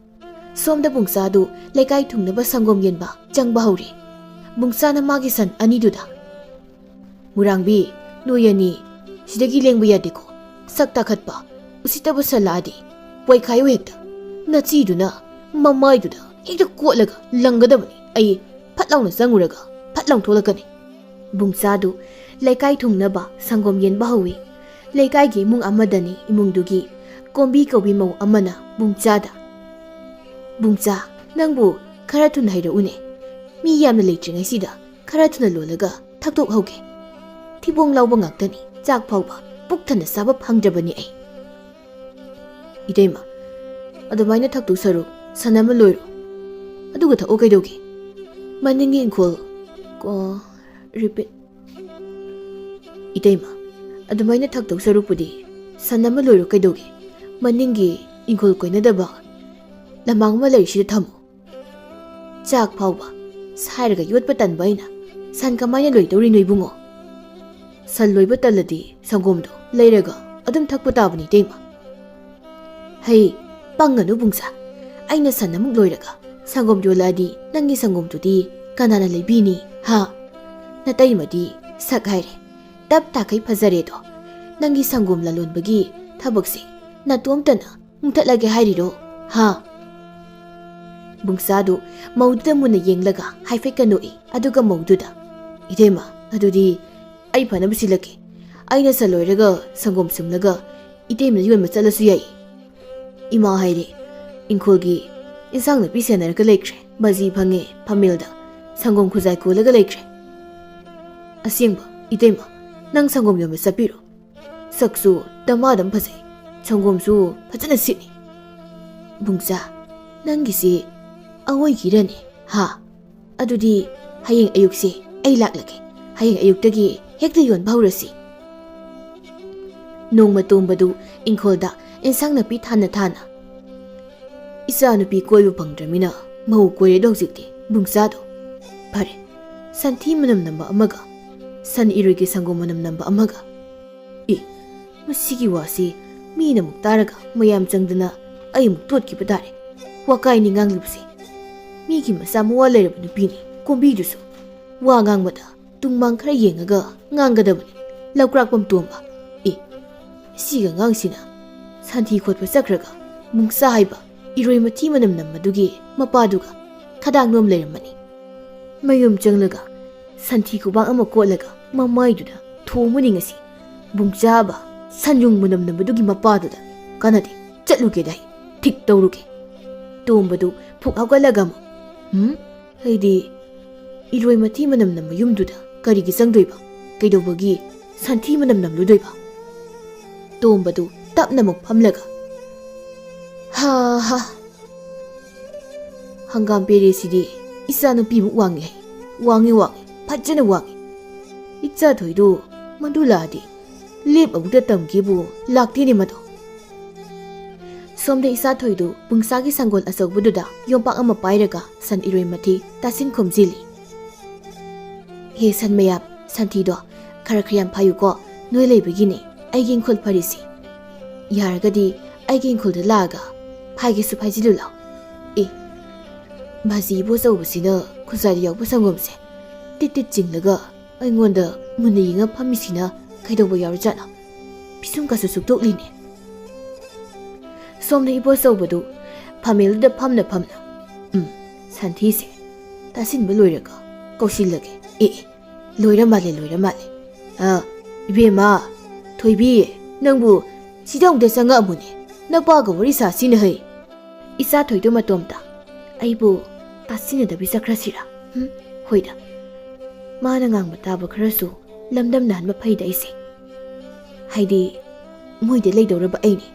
ꯁꯣꯝꯗ ꯕꯨꯡꯆꯥꯗꯨ ꯂꯩꯀꯥꯏ ꯊꯨꯡꯅꯕ ꯁꯪꯒꯣꯝ ꯌꯦꯟꯕ ꯆꯪꯕ ꯍꯧꯔꯦ꯫ ꯕꯨꯡꯆꯥꯅ ꯃꯥꯒꯤ ꯁꯟ ꯑꯅꯤꯗꯨꯗ, "ꯃꯨꯔꯥꯡꯕꯤ, ꯅꯣꯏ ꯑꯅꯤ ꯁꯤꯗꯒꯤ ꯂꯦꯡꯕ ꯌꯥꯗꯦꯀꯣ꯫ ꯁꯛ ꯇꯥꯈꯠꯄ, ꯎꯁꯤꯠꯇꯕ ꯁꯟ ꯂꯥꯛꯑꯗꯤ ꯄꯣꯏꯈꯥꯏꯌꯨ ꯍꯦꯛꯇ꯫ ꯅꯆꯤꯗꯨꯅ ꯃꯃꯥꯏꯗꯨꯗ ꯍꯦꯛꯇ ꯀꯣꯠꯂꯒ ꯂꯪꯒꯗꯕꯅꯤ꯫ ꯑꯩ ꯐꯠ ꯂꯥꯎꯅ ꯆꯪꯉꯨꯔꯒ ꯐꯠ ꯂꯥꯎꯅ ꯊꯣꯛꯂꯛꯀꯅꯤ꯫" ꯕꯨꯡꯆꯥꯗꯨ ꯂꯩꯀꯥꯏ ꯊꯨꯡꯅꯕ ꯁꯪꯒꯣꯝ ꯌꯦꯟꯕ ꯍꯧꯏ꯫ ꯂꯩꯀꯥꯏꯒꯤ ꯏꯃꯨꯡ ꯑꯃꯗꯅꯤ ꯏꯃꯨꯡꯗꯨꯒꯤ ꯀꯣꯝꯕꯤ ꯀꯧꯕꯤ ꯃꯧ ꯑꯃꯅ ꯕꯨꯡꯆꯥꯗ, "ꯕꯨꯡꯆꯥ, ꯅꯪꯕꯨ ꯈꯔ ꯊꯨꯅ ꯍꯩꯔꯛꯎꯅꯦ꯫ ꯃꯤ ꯌꯥꯝꯅ ꯂꯩꯇ꯭ꯔꯤꯉꯩꯁꯤꯗ ꯈꯔ ꯊꯨꯅ ꯂꯣꯜꯂꯒ ꯊꯛꯇꯣꯛꯍꯧꯒꯦ꯫ ꯊꯤꯕꯣꯡ ꯂꯥꯎꯕ ꯉꯥꯛꯇꯅꯤ, ꯆꯥꯛ ꯐꯥꯎꯕ ꯄꯨꯛ ꯊꯟꯅ ꯆꯥꯕ ꯐꯪꯗ꯭ꯔꯕꯅꯤ ꯑꯩ꯫" "ꯏꯇꯩꯃ, ꯑꯗꯨꯃꯥꯏꯅ ꯊꯛꯇꯧ ꯁꯔꯨꯛ ꯁꯟ ꯑꯃ ꯂꯣꯏꯔꯣ, ꯑꯗꯨꯒ ꯊꯛꯑꯣ ꯀꯩꯗꯧꯒꯦ? ꯃꯅꯤꯡꯒꯤ ꯏꯪꯈꯣꯜ, ꯀꯣ, repeat꯫ ꯏꯇꯩꯃ, ꯑꯗꯨꯃꯥꯏꯅ ꯊꯛꯇꯧ ꯁꯔꯨꯛꯄꯨꯗꯤ ꯁꯟ ꯑꯃ ꯂꯣꯏꯔꯣ ꯀꯩꯗꯧꯒꯦ? ꯃꯅꯤꯡꯒꯤ ꯏꯪꯈꯣꯜ ꯀꯣꯏꯅꯗꯕ ꯂꯃꯥꯡ ꯑꯃ ꯂꯩꯔꯤꯁꯤꯗ ꯊꯝꯃꯣ꯫ ꯆꯥꯛ ꯐꯥꯎꯕ ꯁꯥꯏꯔꯒ ꯌꯣꯠꯄ ꯇꯟꯕ ꯑꯩꯅ ꯁꯟ ꯀꯃꯥꯏꯅ ꯂꯣꯏꯗꯧꯔꯤꯅꯣ ꯏꯕꯨꯡꯉꯣ? ꯁꯟ ꯂꯣꯏꯕ ꯇꯜꯂꯗꯤ ꯁꯪꯒꯣꯝꯗꯣ ꯂꯩꯔꯒ ꯑꯗꯨꯝ ꯊꯛꯄ ꯇꯥꯕꯅꯤ ꯏꯇꯩꯃ꯫" "ꯍꯩ, ꯄꯪꯒꯅꯨ ꯕꯨꯡꯆꯥ꯫ ꯑꯩꯅ ꯁꯟ ꯑꯃꯨꯛ ꯂꯣꯏꯔꯒ ꯁꯪꯒꯣꯝ ꯌꯣꯜꯂꯛꯑꯗꯤ ꯅꯪꯒꯤ ꯁꯪꯒꯣꯝꯗꯨꯗꯤ ꯀꯅꯥꯅ ꯂꯩꯕꯤꯅꯤ, ꯍꯥ? ꯅꯇꯩꯃꯗꯤ ꯁꯛ ꯍꯥꯏꯔꯦ, ꯇꯞ ꯇꯥꯈꯩ ꯐꯖꯔꯦꯗꯣ꯫ ꯅꯪꯒꯤ ꯁꯪꯒꯣꯝ ꯂꯂꯣꯟꯕꯒꯤ ꯊꯕꯛꯁꯦ ꯅꯇꯣꯝꯇꯅ ꯃꯨꯊꯠꯂꯒꯦ ꯍꯥꯏꯔꯤꯔꯣ, ꯍꯥ?" ꯕꯨꯡꯆꯥꯗꯨ ꯃꯧꯗꯨꯗ ꯃꯨꯟꯅ ꯌꯦꯡꯂꯒ ꯍꯥꯏꯐꯦꯠꯀ ꯅꯣꯛꯏ, ꯑꯗꯨꯒ ꯃꯧꯗꯨꯗ, "ꯏꯇꯩꯃ, ꯑꯗꯨꯗꯤ ꯑꯩ ꯐꯅꯕ ꯁꯤꯜꯂꯛꯀꯦ꯫ ꯑꯩꯅ ꯁꯟ ꯂꯣꯏꯔꯒ ꯁꯪꯒꯣꯝ ꯁꯨꯝꯂꯒ ꯏꯇꯩꯃꯗ ꯌꯣꯟꯕ ꯆꯠꯂꯁꯨ ꯌꯥꯏ꯫ ꯏꯃꯥ ꯍꯥꯏꯔꯦ, ꯏꯪꯈꯣꯜꯒꯤ ꯏꯟꯁꯥꯡ ꯅꯥꯄꯤ ꯁꯦꯟꯅꯔꯒ ꯂꯩꯈ꯭ꯔꯦ꯫ ꯃꯖꯤ ꯐꯪꯉꯦ ꯐꯝꯃꯦꯜꯗ ꯁꯪꯒꯣꯝ ꯈꯨꯖꯥꯏ ꯀꯣꯜꯂꯒ ꯂꯩꯈ꯭ꯔꯦ꯫ ꯑꯁꯦꯡꯕ, ꯏꯇꯩꯃ, ꯅꯪ ꯁꯪꯒꯣꯝ ꯌꯣꯟꯕ ꯆꯠꯄꯤꯔꯣ꯫ ꯁꯛꯁꯨ ꯗꯃꯥꯗꯝ ꯐꯖꯩ, ꯁꯪꯒꯣꯝꯁꯨ ꯐꯖꯅ ꯁꯤꯠꯅꯤ꯫ ꯕꯨꯡꯆꯥ, ꯅꯪꯒꯤꯁꯤ ꯑꯋꯣꯏꯒꯤꯔꯅꯦ? ꯍꯥ? ꯑꯗꯨꯗꯤ ꯍꯌꯦꯡ ꯑꯌꯨꯛꯁꯦ ꯑꯩ ꯂꯥꯛꯂꯒꯦ꯫ ꯍꯌꯦꯡ ꯑꯌꯨꯛꯇꯒꯤ ꯍꯦꯛꯇ ꯌꯣꯟꯕ ꯍꯧꯔꯁꯤ꯫ ꯅꯣꯡꯃ ꯇꯣꯝꯕꯗꯨ ꯏꯪꯈꯣꯜꯗ ꯏꯟꯁꯥꯡ ꯅꯥꯄꯤ ꯊꯥꯅ ꯊꯥꯅ, "ꯏꯆꯥ ꯅꯨꯄꯤ ꯀꯣꯏꯕ ꯐꯪꯗ꯭ꯔꯃꯤꯅ ꯃꯧ ꯀꯣꯏꯔꯦꯗꯣ ꯍꯧꯖꯤꯛꯇꯤ ꯕꯨꯡꯆꯥꯗꯣ꯫ ꯐꯔꯦ, ꯁꯟꯊꯤ ꯃꯅꯝ ꯅꯝꯕ ꯑꯃꯒ, ꯁꯟ ꯏꯔꯣꯏꯒꯤ ꯁꯪꯒꯣꯝ ꯃꯅꯝ ꯅꯝꯕ ꯑꯃꯒ꯫ ꯑꯦ, ꯃꯁꯤꯒꯤ ꯋꯥꯁꯤ ꯃꯤꯅ ꯑꯃꯨꯛ ꯇꯥꯔꯒ ꯃꯌꯥꯝ ꯆꯪꯗꯅ ꯑꯩ ꯑꯃꯨꯛ ꯇꯣꯠꯈꯤꯕ ꯇꯥꯔꯦ꯫ ꯋꯥꯀꯥꯏꯅꯤ ꯉꯥꯡꯂꯤꯕꯁꯦ꯫ ꯃꯤꯒꯤ ꯃꯆꯥ ꯃꯋꯥ ꯂꯩꯔꯕ ꯅꯨꯄꯤꯅꯤ, ꯀꯣꯝꯕꯤꯗꯨꯁꯨ꯫ ꯋꯥ ꯉꯥꯡꯕꯗ ꯇꯨꯡꯃꯥꯡ ꯈꯔ ꯌꯦꯡꯉꯒ ꯉꯥꯡꯒꯗꯕꯅꯤ, ꯂꯧꯀ꯭ꯔꯥꯛꯄꯝ ꯇꯣꯝꯕ꯫ ꯑꯦ, ꯁꯤꯒ ꯑꯉꯥꯡꯁꯤꯅ ꯁꯟꯊꯤ ꯈꯣꯠꯄ ꯆꯠꯈ꯭ꯔꯒ ꯕꯨꯡꯆꯥ ꯍꯥꯏꯕ ꯏꯔꯣꯏ ꯃꯊꯤ ꯃꯅꯝ ꯅꯝꯕꯗꯨꯒꯤ ꯃꯄꯥꯗꯨꯒ ꯈꯗꯥꯡ ꯅꯣꯝ ꯂꯩꯔꯝꯃꯅꯤ꯫ ꯃꯌꯨꯝ ꯆꯪꯂꯒ ꯁꯟꯊꯤ ꯈꯨꯕꯥꯡ ꯑꯃ ꯀꯣꯠꯂꯒ ꯃꯃꯥꯏꯗꯨꯗ ꯊꯣꯝꯃꯅꯤ ꯉꯁꯤ꯫ ꯕꯨꯡꯆꯥꯕ ꯁꯟꯌꯨꯡ ꯃꯅꯝ ꯅꯝꯕꯗꯨꯒꯤ ꯃꯄꯥꯗꯨꯗ꯫ ꯀꯥꯟꯅꯗꯦ, ꯆꯠꯂꯨꯒꯦꯗ ꯑꯩ ꯊꯤꯛ ꯇꯧꯔꯨꯒꯦ꯫ ꯇꯣꯝꯕꯗꯨ ꯐꯨꯛ ꯍꯧꯒꯠꯂꯒ ꯑꯃꯨꯛ, "ꯎꯝ? ꯑꯩꯗꯤ ꯏꯔꯣꯏ ꯃꯊꯤ ꯃꯅꯝ ꯅꯝꯕ ꯌꯨꯝꯗꯨꯗ ꯀꯔꯤꯒꯤ ꯆꯪꯗꯣꯏꯕ? ꯀꯩꯗꯧꯕꯒꯤ ꯁꯟꯊꯤ ꯃꯅꯝ ꯅꯝꯂꯨꯗꯣꯏꯕ?" ꯇꯣꯝꯕꯗꯨ ꯇꯞꯅ ꯑꯃꯨꯛ ꯐꯝꯂꯒ, "ꯍꯥ ꯍꯥ, ꯍꯪꯒꯥꯝ ꯄꯦꯔꯦꯁꯤꯗꯤ ꯏꯆꯥ ꯅꯨꯄꯤꯃꯨꯛ ꯋꯥꯡꯉꯦ ꯍꯥꯏ꯫ ꯋꯥꯡꯉꯤ, ꯋꯥꯡꯉꯤ, ꯐꯖꯅ ꯋꯥꯡꯉꯤ꯫ ꯏꯆꯥ ꯊꯣꯏꯗꯨ ꯃꯗꯨ ꯂꯥꯛꯑꯗꯤ ꯂꯦꯞ ꯑꯃꯨꯛꯇ ꯇꯝꯒꯦꯕꯨ ꯂꯥꯛꯇꯦꯅꯦ ꯃꯗꯣ꯫" ꯁꯣꯝꯗ ꯏꯆꯥ ꯊꯣꯏꯗꯨ ꯄꯨꯡꯁꯥꯒꯤ ꯁꯪꯒꯣꯜ ꯑꯆꯧꯕꯗꯨꯗ ꯌꯣꯝꯄꯥꯛ ꯑꯃ ꯄꯥꯏꯔꯒ ꯁꯟ ꯏꯔꯣꯏ ꯃꯊꯤ ꯇꯥꯁꯤꯟ ꯈꯣꯝꯖꯤꯜꯂꯤ꯫ "ꯍꯦ ꯁꯟ ꯃꯌꯥꯝ, ꯁꯟꯊꯤꯗꯣ ꯈꯔ ꯈꯔ ꯌꯥꯝ ꯐꯥꯏꯌꯨꯀꯣ, ꯅꯣꯏ ꯂꯩꯕꯒꯤꯅꯦ ꯑꯩꯒꯤ ꯏꯪꯈꯣꯜ ꯐꯔꯤꯁꯤ꯫ ꯌꯥꯔꯒꯗꯤ ꯑꯩꯒꯤ ꯏꯪꯈꯣꯜꯗ ꯂꯥꯛꯑꯒ ꯐꯥꯏꯒꯦꯁꯨ ꯐꯥꯏꯖꯤꯜꯂꯨ ꯂꯥꯎ꯫" ꯑꯦ, ꯃꯥꯖꯤ ꯏꯕꯣ ꯑꯆꯧꯕꯁꯤꯅ ꯈꯨꯖꯥꯏꯗ ꯌꯥꯎꯕ ꯁꯪꯒꯣꯝꯁꯦ ꯇꯤꯠ ꯇꯤꯠ ꯆꯤꯡꯂꯒ ꯑꯩꯉꯣꯟꯗ ꯃꯨꯟꯅ ꯌꯦꯡꯉ ꯐꯝꯃꯤꯁꯤꯅ ꯀꯩꯗꯧꯕ ꯌꯥꯎꯔꯖꯥꯠꯅꯣ? ꯄꯤꯁꯨꯝꯒꯁꯨ ꯁꯨꯛꯇꯣꯛꯂꯤꯅꯦ꯫ ꯁꯣꯝꯗ ꯏꯕꯣ ꯑꯆꯧꯕꯗꯨ ꯐꯝꯃꯦꯜꯗꯨꯗ ꯐꯝꯅ ꯐꯝꯅ, "ꯎꯝ, ꯁꯟꯊꯤꯁꯦ ꯇꯥꯁꯤꯟꯕ ꯂꯣꯏꯔꯒ ꯀꯧꯁꯤꯜꯂꯒꯦ꯫ ꯑꯦ, ꯑꯦ, ꯂꯣꯏꯔ ꯃꯥꯜꯂꯦ, ꯂꯣꯏꯔ ꯃꯥꯜꯂꯦ꯫ ꯑ, ꯏꯕꯦꯝꯃ, ꯊꯣꯏꯕꯤ, ꯅꯪꯕꯨ ꯁꯤꯗ ꯑꯃꯨꯛꯇ ꯆꯪꯉꯛꯑꯝꯃꯨꯅꯦ꯫ ꯅꯄꯥꯒ ꯋꯥꯔꯤ ꯁꯥꯁꯤꯅ ꯍꯩ꯫ ꯏꯆꯥ ꯊꯣꯏꯗꯣ ꯃꯇꯣꯝꯇ ꯑꯩꯕꯨ ꯇꯥꯁꯤꯟꯅꯗꯕꯤ ꯆꯠꯈ꯭ꯔꯁꯤꯔꯥ? ꯍꯨꯝ, ꯍꯣꯏꯗ, ꯃꯥꯅ ꯉꯥꯡꯕ ꯇꯥꯕ ꯈꯔꯁꯨ ꯂꯝꯗꯝ ꯅꯥꯍꯟꯕ ꯐꯩꯗ ꯑꯩꯁꯦ꯫ ꯍꯥꯏꯗꯤ, ꯃꯣꯏꯗ ꯂꯩꯗꯧꯔꯕ ꯑꯩꯅꯦ꯫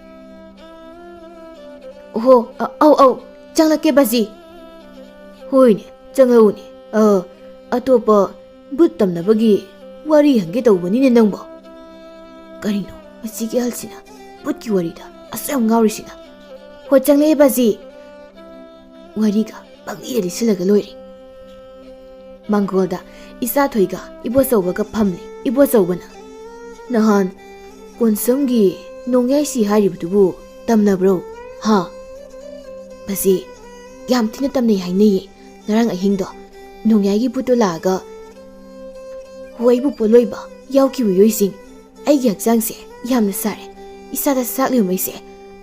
ꯑꯣꯍꯣ, ꯑ-, ꯑꯧ, ꯑꯧ, ꯆꯪꯂꯛꯀꯦ ꯕꯥꯖꯤ꯫ ꯍꯣꯏꯅꯦ, ꯆꯪꯂꯛꯎꯅꯦ꯫ ꯑ, ꯑꯇꯣꯞꯄ ꯚꯨꯠ ꯇꯝꯅꯕꯒꯤ ꯋꯥꯔꯤ ꯍꯪꯒꯦ ꯇꯧꯕꯅꯤꯅꯦ ꯅꯪꯕꯣ꯫ ꯀꯔꯤꯅꯣ ꯃꯁꯤꯒꯤ ꯑꯍꯜꯁꯤꯅ ꯚꯨꯠꯀꯤ ꯋꯥꯔꯤꯗ ꯑꯁꯨꯛ ꯌꯥꯝ ꯉꯥꯎꯔꯤꯁꯤꯅ? ꯍꯣ, ꯆꯪꯂꯛꯑꯦ ꯕꯥꯖꯤ꯫ ꯋꯥꯔꯤꯒ ꯄꯪꯂꯤꯗ ꯂꯤꯁꯤꯜꯂꯒ ꯂꯣꯏꯔꯦ꯫ ꯃꯥꯡꯒꯣꯜꯗ ꯏꯆꯥꯊꯣꯏꯒ ꯏꯕꯣꯆꯧꯕꯒ ꯐꯝꯂꯤ꯫ ꯏꯕꯣꯆꯧꯕꯅ, "ꯅꯍꯥꯟ ꯀꯣꯟꯁꯝꯒꯤ ꯅꯣꯡꯌꯥꯏꯁꯤ ꯍꯥꯏꯔꯤꯕꯗꯨꯕꯨ ꯇꯝꯅꯕ꯭ꯔꯣ? ꯍꯥ?" "ꯕꯥꯖꯤ, ꯌꯥꯝ ꯊꯤꯅ ꯇꯝꯅꯩ ꯍꯥꯏꯅꯩꯌꯦ꯫ ꯉꯔꯥꯡ ꯑꯍꯤꯡꯗꯣ ꯅꯣꯡꯌꯥꯏꯒꯤ ꯚꯨꯠꯇꯣ ꯂꯥꯛꯑꯒ ꯍꯣꯏꯕꯨ ꯄꯣꯠꯂꯣꯏꯕ ꯌꯥꯎꯈꯤꯕ ꯌꯣꯏꯁꯤꯡ꯫ ꯑꯩꯒꯤ ꯍꯛꯆꯥꯡꯁꯦ ꯌꯥꯝꯅ ꯁꯥꯔꯦ꯫ ꯏꯁꯥꯗ ꯆꯥꯛꯂꯤꯕꯉꯩꯁꯦ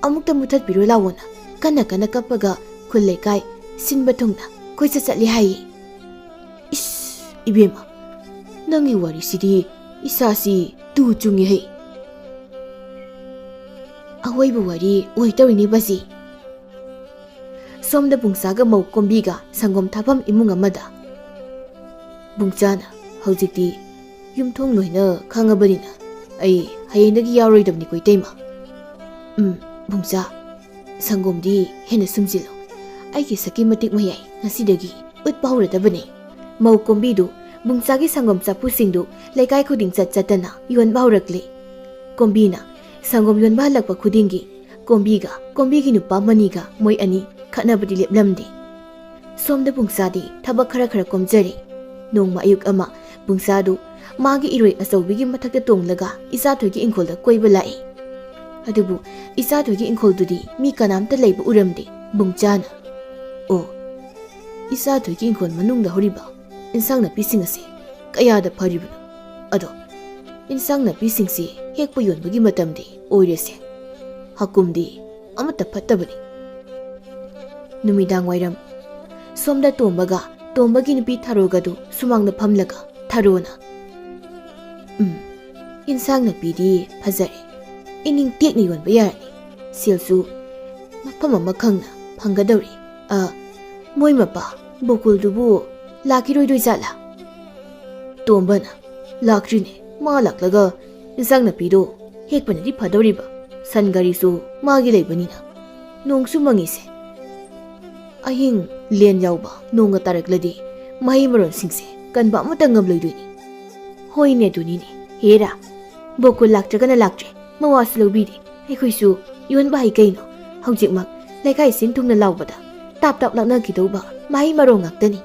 ꯑꯃꯨꯛꯇ ꯃꯨꯊꯠꯄꯤꯔꯣ ꯂꯥꯛꯑꯣꯅ ꯀꯟꯅ ꯀꯟꯅ ꯀꯞꯄꯒ ꯈꯨꯜ ꯂꯩꯀꯥꯏ ꯁꯤꯟꯕ ꯊꯨꯡꯅ ꯀꯣꯏꯆꯠ ꯆꯠꯂꯤ ꯍꯥꯏꯌꯦ꯫" "ꯏꯁ, ꯏꯕꯦꯝꯃ, ꯅꯪꯒꯤ ꯋꯥꯔꯤꯁꯤꯗꯤ ꯏꯁꯥꯁꯤ ꯇꯨ ꯆꯨꯡꯉꯤꯍꯦ꯫" "ꯑꯍꯣꯏꯕ ꯋꯥꯔꯤ ꯑꯣꯏꯗꯧꯔꯤꯅꯦ ꯕꯥꯖꯤ꯫" ꯁꯣꯝꯗ ꯕꯨꯡꯆꯥꯒ ꯃꯧ ꯀꯣꯝꯕꯤꯒ ꯁꯪꯒꯣꯝ ꯊꯥꯐꯝ ꯏꯃꯨꯡ ꯑꯃꯗ꯫ "ꯕꯨꯡꯆꯥꯅ ꯍꯧꯖꯤꯛꯇꯤ ꯌꯨꯝꯊꯣꯡ ꯂꯣꯏꯅ ꯈꯪꯉꯕꯅꯤꯅ ꯑꯩ ꯍꯌꯦꯡꯗꯒꯤ ꯌꯥꯎꯔꯣꯏꯗꯕꯅꯤꯀꯣ ꯏꯇꯩꯃ꯫" "ꯎꯝ, ꯕꯨꯡꯆꯥ, ꯁꯪꯒꯣꯝꯗꯤ ꯍꯦꯟꯅ ꯁꯨꯝꯖꯤꯜꯂꯨ꯫ ꯑꯩꯒꯤ ꯁꯛꯀꯤ ꯃꯇꯤꯛ ꯃꯌꯥꯏ ꯉꯁꯤꯗꯒꯤ ꯎꯠꯄ ꯍꯧꯔꯗꯕꯅꯤ꯫" ꯃꯧ ꯀꯣꯝꯕꯤꯗꯨ ꯕꯨꯡꯆꯥꯒꯤ ꯁꯪꯒꯣꯝ ꯆꯐꯨꯁꯤꯡꯗꯨ ꯂꯩꯀꯥꯏ ꯈꯨꯗꯤꯡ ꯆꯠ ꯆꯠꯇꯅ ꯌꯣꯟꯕ ꯍꯧꯔꯛꯂꯦ꯫ ꯀꯣꯝꯕꯤꯅ ꯁꯪꯒꯣꯝ ꯌꯣꯟꯕ ꯍꯜꯂꯛꯄ ꯈꯨꯗꯤꯡꯒꯤ ꯀꯣꯝꯕꯤꯒ ꯀꯣꯝꯕꯤꯒꯤ ꯅꯨꯄꯥ ꯃꯅꯤꯒ ꯃꯣꯏ ꯑꯅꯤ ꯈꯠꯅꯕꯗꯤ ꯂꯦꯞꯂꯝꯗꯦ꯫ ꯁꯣꯝꯗ ꯕꯨꯡꯆꯥꯗꯤ ꯊꯕꯛ ꯈꯔ ꯈꯔ ꯀꯣꯝꯖꯔꯦ꯫ ꯅꯣꯡꯃ ꯑꯌꯨꯛ ꯑꯃ ꯕꯨꯡꯆꯥꯗꯨ ꯃꯥꯒꯤ ꯏꯔꯣꯏ ꯑꯆꯧꯕꯤꯒꯤ ꯃꯊꯛꯇ ꯇꯣꯡꯂꯒ ꯏꯆꯥꯊꯣꯏꯒꯤ ꯏꯪꯈꯣꯜꯗ ꯀꯣꯏꯕ ꯂꯥꯛꯏ꯫ ꯑꯗꯨꯕꯨ ꯏꯆꯥꯊꯣꯏꯒꯤ ꯏꯪꯈꯣꯜꯗꯨꯗꯤ ꯃꯤ ꯀꯅꯥꯝꯇ ꯂꯩꯕ ꯎꯔꯝꯗꯦ꯫ ꯕꯨꯡꯆꯥꯅ, "ꯑꯣ, ꯏꯆꯥꯊꯣꯏꯒꯤ ꯏꯪꯈꯣꯜ ꯃꯅꯨꯡꯗ ꯍꯧꯔꯤꯕ ꯏꯟꯁꯥꯡ ꯅꯥꯄꯤꯁꯤꯡ ꯑꯁꯤ ꯀꯌꯥꯗ ꯐꯔꯤꯕꯅꯣ? ꯑꯗꯣ ꯏꯟꯁꯥꯡ ꯅꯥꯄꯤꯁꯤꯡꯁꯤ ꯍꯦꯛꯄ ꯌꯣꯟꯕꯒꯤ ꯃꯇꯝꯗꯤ ꯑꯣꯏꯔꯦꯁꯦ꯫ ꯍꯀꯨꯝꯗꯤ ꯑꯃꯠꯇ ꯐꯠꯇꯕꯅꯤ꯫" ꯅꯨꯃꯤꯗꯥꯡ ꯋꯥꯏꯔꯝ ꯁꯣꯝꯗ ꯇꯣꯝꯕꯒ ꯇꯣꯝꯕꯒꯤ ꯅꯨꯄꯤ ꯊꯔꯣꯒꯗꯨ ꯁꯨꯃꯥꯡꯗ ꯐꯝꯂꯒ ꯊꯔꯣꯅ, ꯎꯝ, ꯏꯟꯁꯥꯡ ꯅꯥꯄꯤꯗꯤ ꯐꯖꯔꯦ꯫ ꯏꯅꯤꯡ ꯇꯦꯛꯅ ꯌꯣꯟꯕ ꯌꯥꯔꯅꯤ꯫ ꯁꯦꯜꯁꯨ ꯃꯐꯝ ꯑꯃ ꯈꯪꯅ ꯐꯪꯒꯗꯧꯔꯤ꯫ ꯑ, ꯃꯣꯏ ꯃꯄꯥ ꯕꯣꯀꯨꯜꯗꯨꯕꯨ ꯂꯥꯛꯈꯤꯔꯣꯏꯗꯣꯏ ꯖꯥꯠꯂꯥ? ꯇꯣꯝꯕꯅ, "ꯂꯥꯛꯇ꯭ꯔꯤꯅꯦ꯫ ꯃꯥ ꯂꯥꯛꯂꯒ ꯏꯟꯁꯥꯡ ꯅꯥꯄꯤꯗꯣ ꯍꯦꯛꯄꯅꯗꯤ ꯐꯗꯧꯔꯤꯕ꯫ ꯁꯟ ꯒꯥꯔꯤꯁꯨ ꯃꯥꯒꯤ ꯂꯩꯕꯅꯤꯅ꯫ ꯅꯣꯡꯁꯨ ꯃꯪꯉꯤꯁꯦ꯫ ꯑꯍꯤꯡ ꯂꯦꯟ ꯌꯥꯎꯕ ꯅꯣꯡꯒ ꯇꯥꯔꯛꯂꯗꯤ ꯃꯍꯩ ꯃꯔꯣꯡꯁꯤꯡꯁꯦ ꯀꯟꯕ ꯑꯃꯠꯇ ꯉꯝꯂꯣꯏꯗꯣꯏꯅꯤ꯫" "ꯍꯣꯏꯅꯦ, ꯑꯗꯨꯅꯤꯅꯦ꯫ ꯍꯦꯔꯥ, ꯕꯣꯀꯨꯜ ꯂꯥꯛꯇ꯭ꯔꯒꯅ ꯂꯥꯛꯇ꯭ꯔꯦ, ꯃꯋꯥꯁꯨ ꯂꯧꯕꯤꯗꯦ꯫ ꯑꯩꯈꯣꯏꯁꯨ ꯌꯣꯟꯕ ꯍꯩ ꯀꯩꯅꯣ꯫ ꯍꯧꯖꯤꯛꯃꯛ ꯂꯩꯀꯥꯏ ꯁꯤꯟ ꯊꯨꯡꯅ ꯂꯥꯎꯕꯗ ꯇꯥꯞ ꯇꯥꯞ ꯂꯥꯛꯅꯈꯤꯗꯧꯕ ꯃꯍꯩ ꯃꯔꯣꯡ ꯉꯥꯛꯇꯅꯤ꯫"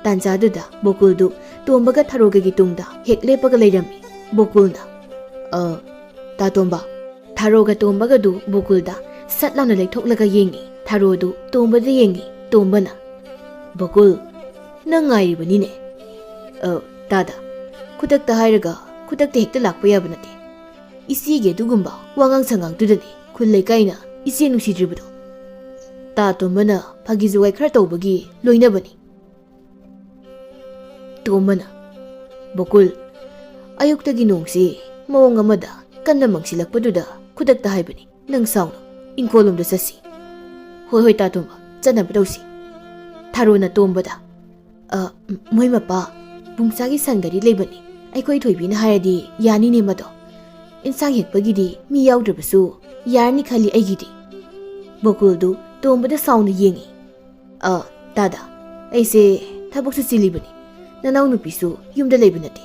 ꯇꯥꯟꯖꯥꯗꯨꯗ ꯕꯣꯀꯨꯜꯗꯨ ꯇꯣꯝꯕꯒ ꯊꯔꯣꯒꯒꯤ ꯇꯨꯡꯗ ꯍꯦꯛ ꯂꯦꯞꯄꯒ ꯂꯩꯔꯝꯃꯤ꯫ ꯕꯣꯀꯨꯜꯅ, "ꯑ, ꯇꯥ ꯇꯣꯝꯕ꯫" ꯊꯔꯣꯒ ꯇꯣꯝꯕꯒꯗꯨ ꯕꯣꯀꯨꯜꯗ ꯁꯠ ꯂꯥꯎꯅ ꯂꯩꯊꯣꯛꯂꯒ ꯌꯦꯡꯉꯤ꯫ ꯊꯔꯣꯗꯨ ꯇꯣꯝꯕꯗ ꯌꯦꯡꯉꯤ꯫ ꯇꯣꯝꯕꯅ, "ꯕꯣꯀꯨꯜ, ꯅꯪ ꯉꯥꯏꯔꯤꯕꯅꯤꯅꯦ꯫" "ꯑ, ꯇꯥꯗ, ꯈꯨꯗꯛꯇ ꯍꯥꯏꯔꯒ ꯈꯨꯗꯛꯇ ꯍꯦꯛꯇ ꯂꯥꯛꯄ ꯌꯥꯕ ꯅꯠꯇꯦ꯫ ꯏꯆꯦꯒꯤ ꯑꯗꯨꯒꯨꯝꯕ ꯋꯥꯉꯥꯡ ꯁꯉꯥꯡꯗꯨꯗꯅꯤ ꯈꯨꯜ ꯂꯩꯀꯥꯏꯅ ꯏꯆꯦ ꯅꯨꯡꯁꯤꯗ꯭ꯔꯤꯕꯗꯣ꯫ ꯇꯥ ꯇꯣꯝꯕꯅ ꯐꯥꯒꯤ ꯖꯨꯒꯥꯏ ꯈꯔ ꯇꯧꯕꯒꯤ ꯂꯣꯏꯅꯕꯅꯤ꯫" ꯇꯣꯝꯕꯅ, "ꯕꯣꯀꯨꯜ, ꯑꯌꯨꯛꯇꯒꯤ ꯅꯣꯡꯁꯤ ꯃꯑꯣꯡ ꯑꯃꯗ ꯀꯟꯅ ꯃꯪꯁꯤꯜꯂꯛꯄꯗꯨꯗ ꯈꯨꯗꯛꯇ ꯍꯥꯏꯕꯅꯤ꯫ ꯅꯪ ꯁꯥꯎꯅꯨ, ꯏꯪꯈꯣꯜꯂꯣꯝꯗ ꯆꯠꯁꯤ꯫" "ꯍꯣꯏ, ꯍꯣꯏ, ꯇꯥ ꯇꯣꯝꯕ, ꯆꯠꯅꯕ ꯇꯧꯁꯤ꯫" ꯊꯔꯣꯅ ꯇꯣꯝꯕꯗ, "ꯑ, ꯃꯣꯏ ꯃꯄꯥ, ꯕꯨꯡꯆꯥꯒꯤ ꯁꯟ ꯒꯥꯔꯤ ꯂꯩꯕꯅꯤ꯫ ꯑꯩꯈꯣꯏ ꯊꯣꯏꯕꯤꯅ ꯍꯥꯏꯔꯗꯤ ꯌꯥꯅꯤꯅꯦ ꯃꯗꯣ꯫ ꯏꯟꯁꯥꯡ ꯍꯦꯛꯄꯒꯤꯗꯤ ꯃꯤ ꯌꯥꯎꯗ꯭ꯔꯕꯁꯨ ꯌꯥꯔꯅꯤ ꯈꯜꯂꯤ ꯑꯩꯒꯤꯗꯤ꯫" ꯕꯣꯀꯨꯜꯗꯨ ꯇꯣꯝꯕꯗ ꯁꯥꯎꯅ ꯌꯦꯡꯉꯤ꯫ "ꯑ, ꯇꯥꯗ, ꯑꯩꯁꯦ ꯊꯕꯛꯁꯨ ꯆꯤꯜꯂꯤꯕꯅꯤ꯫ ꯅꯅꯥꯎꯅꯨꯄꯤꯁꯨ ꯌꯨꯝꯗ ꯂꯩꯕ ꯅꯠꯇꯦ꯫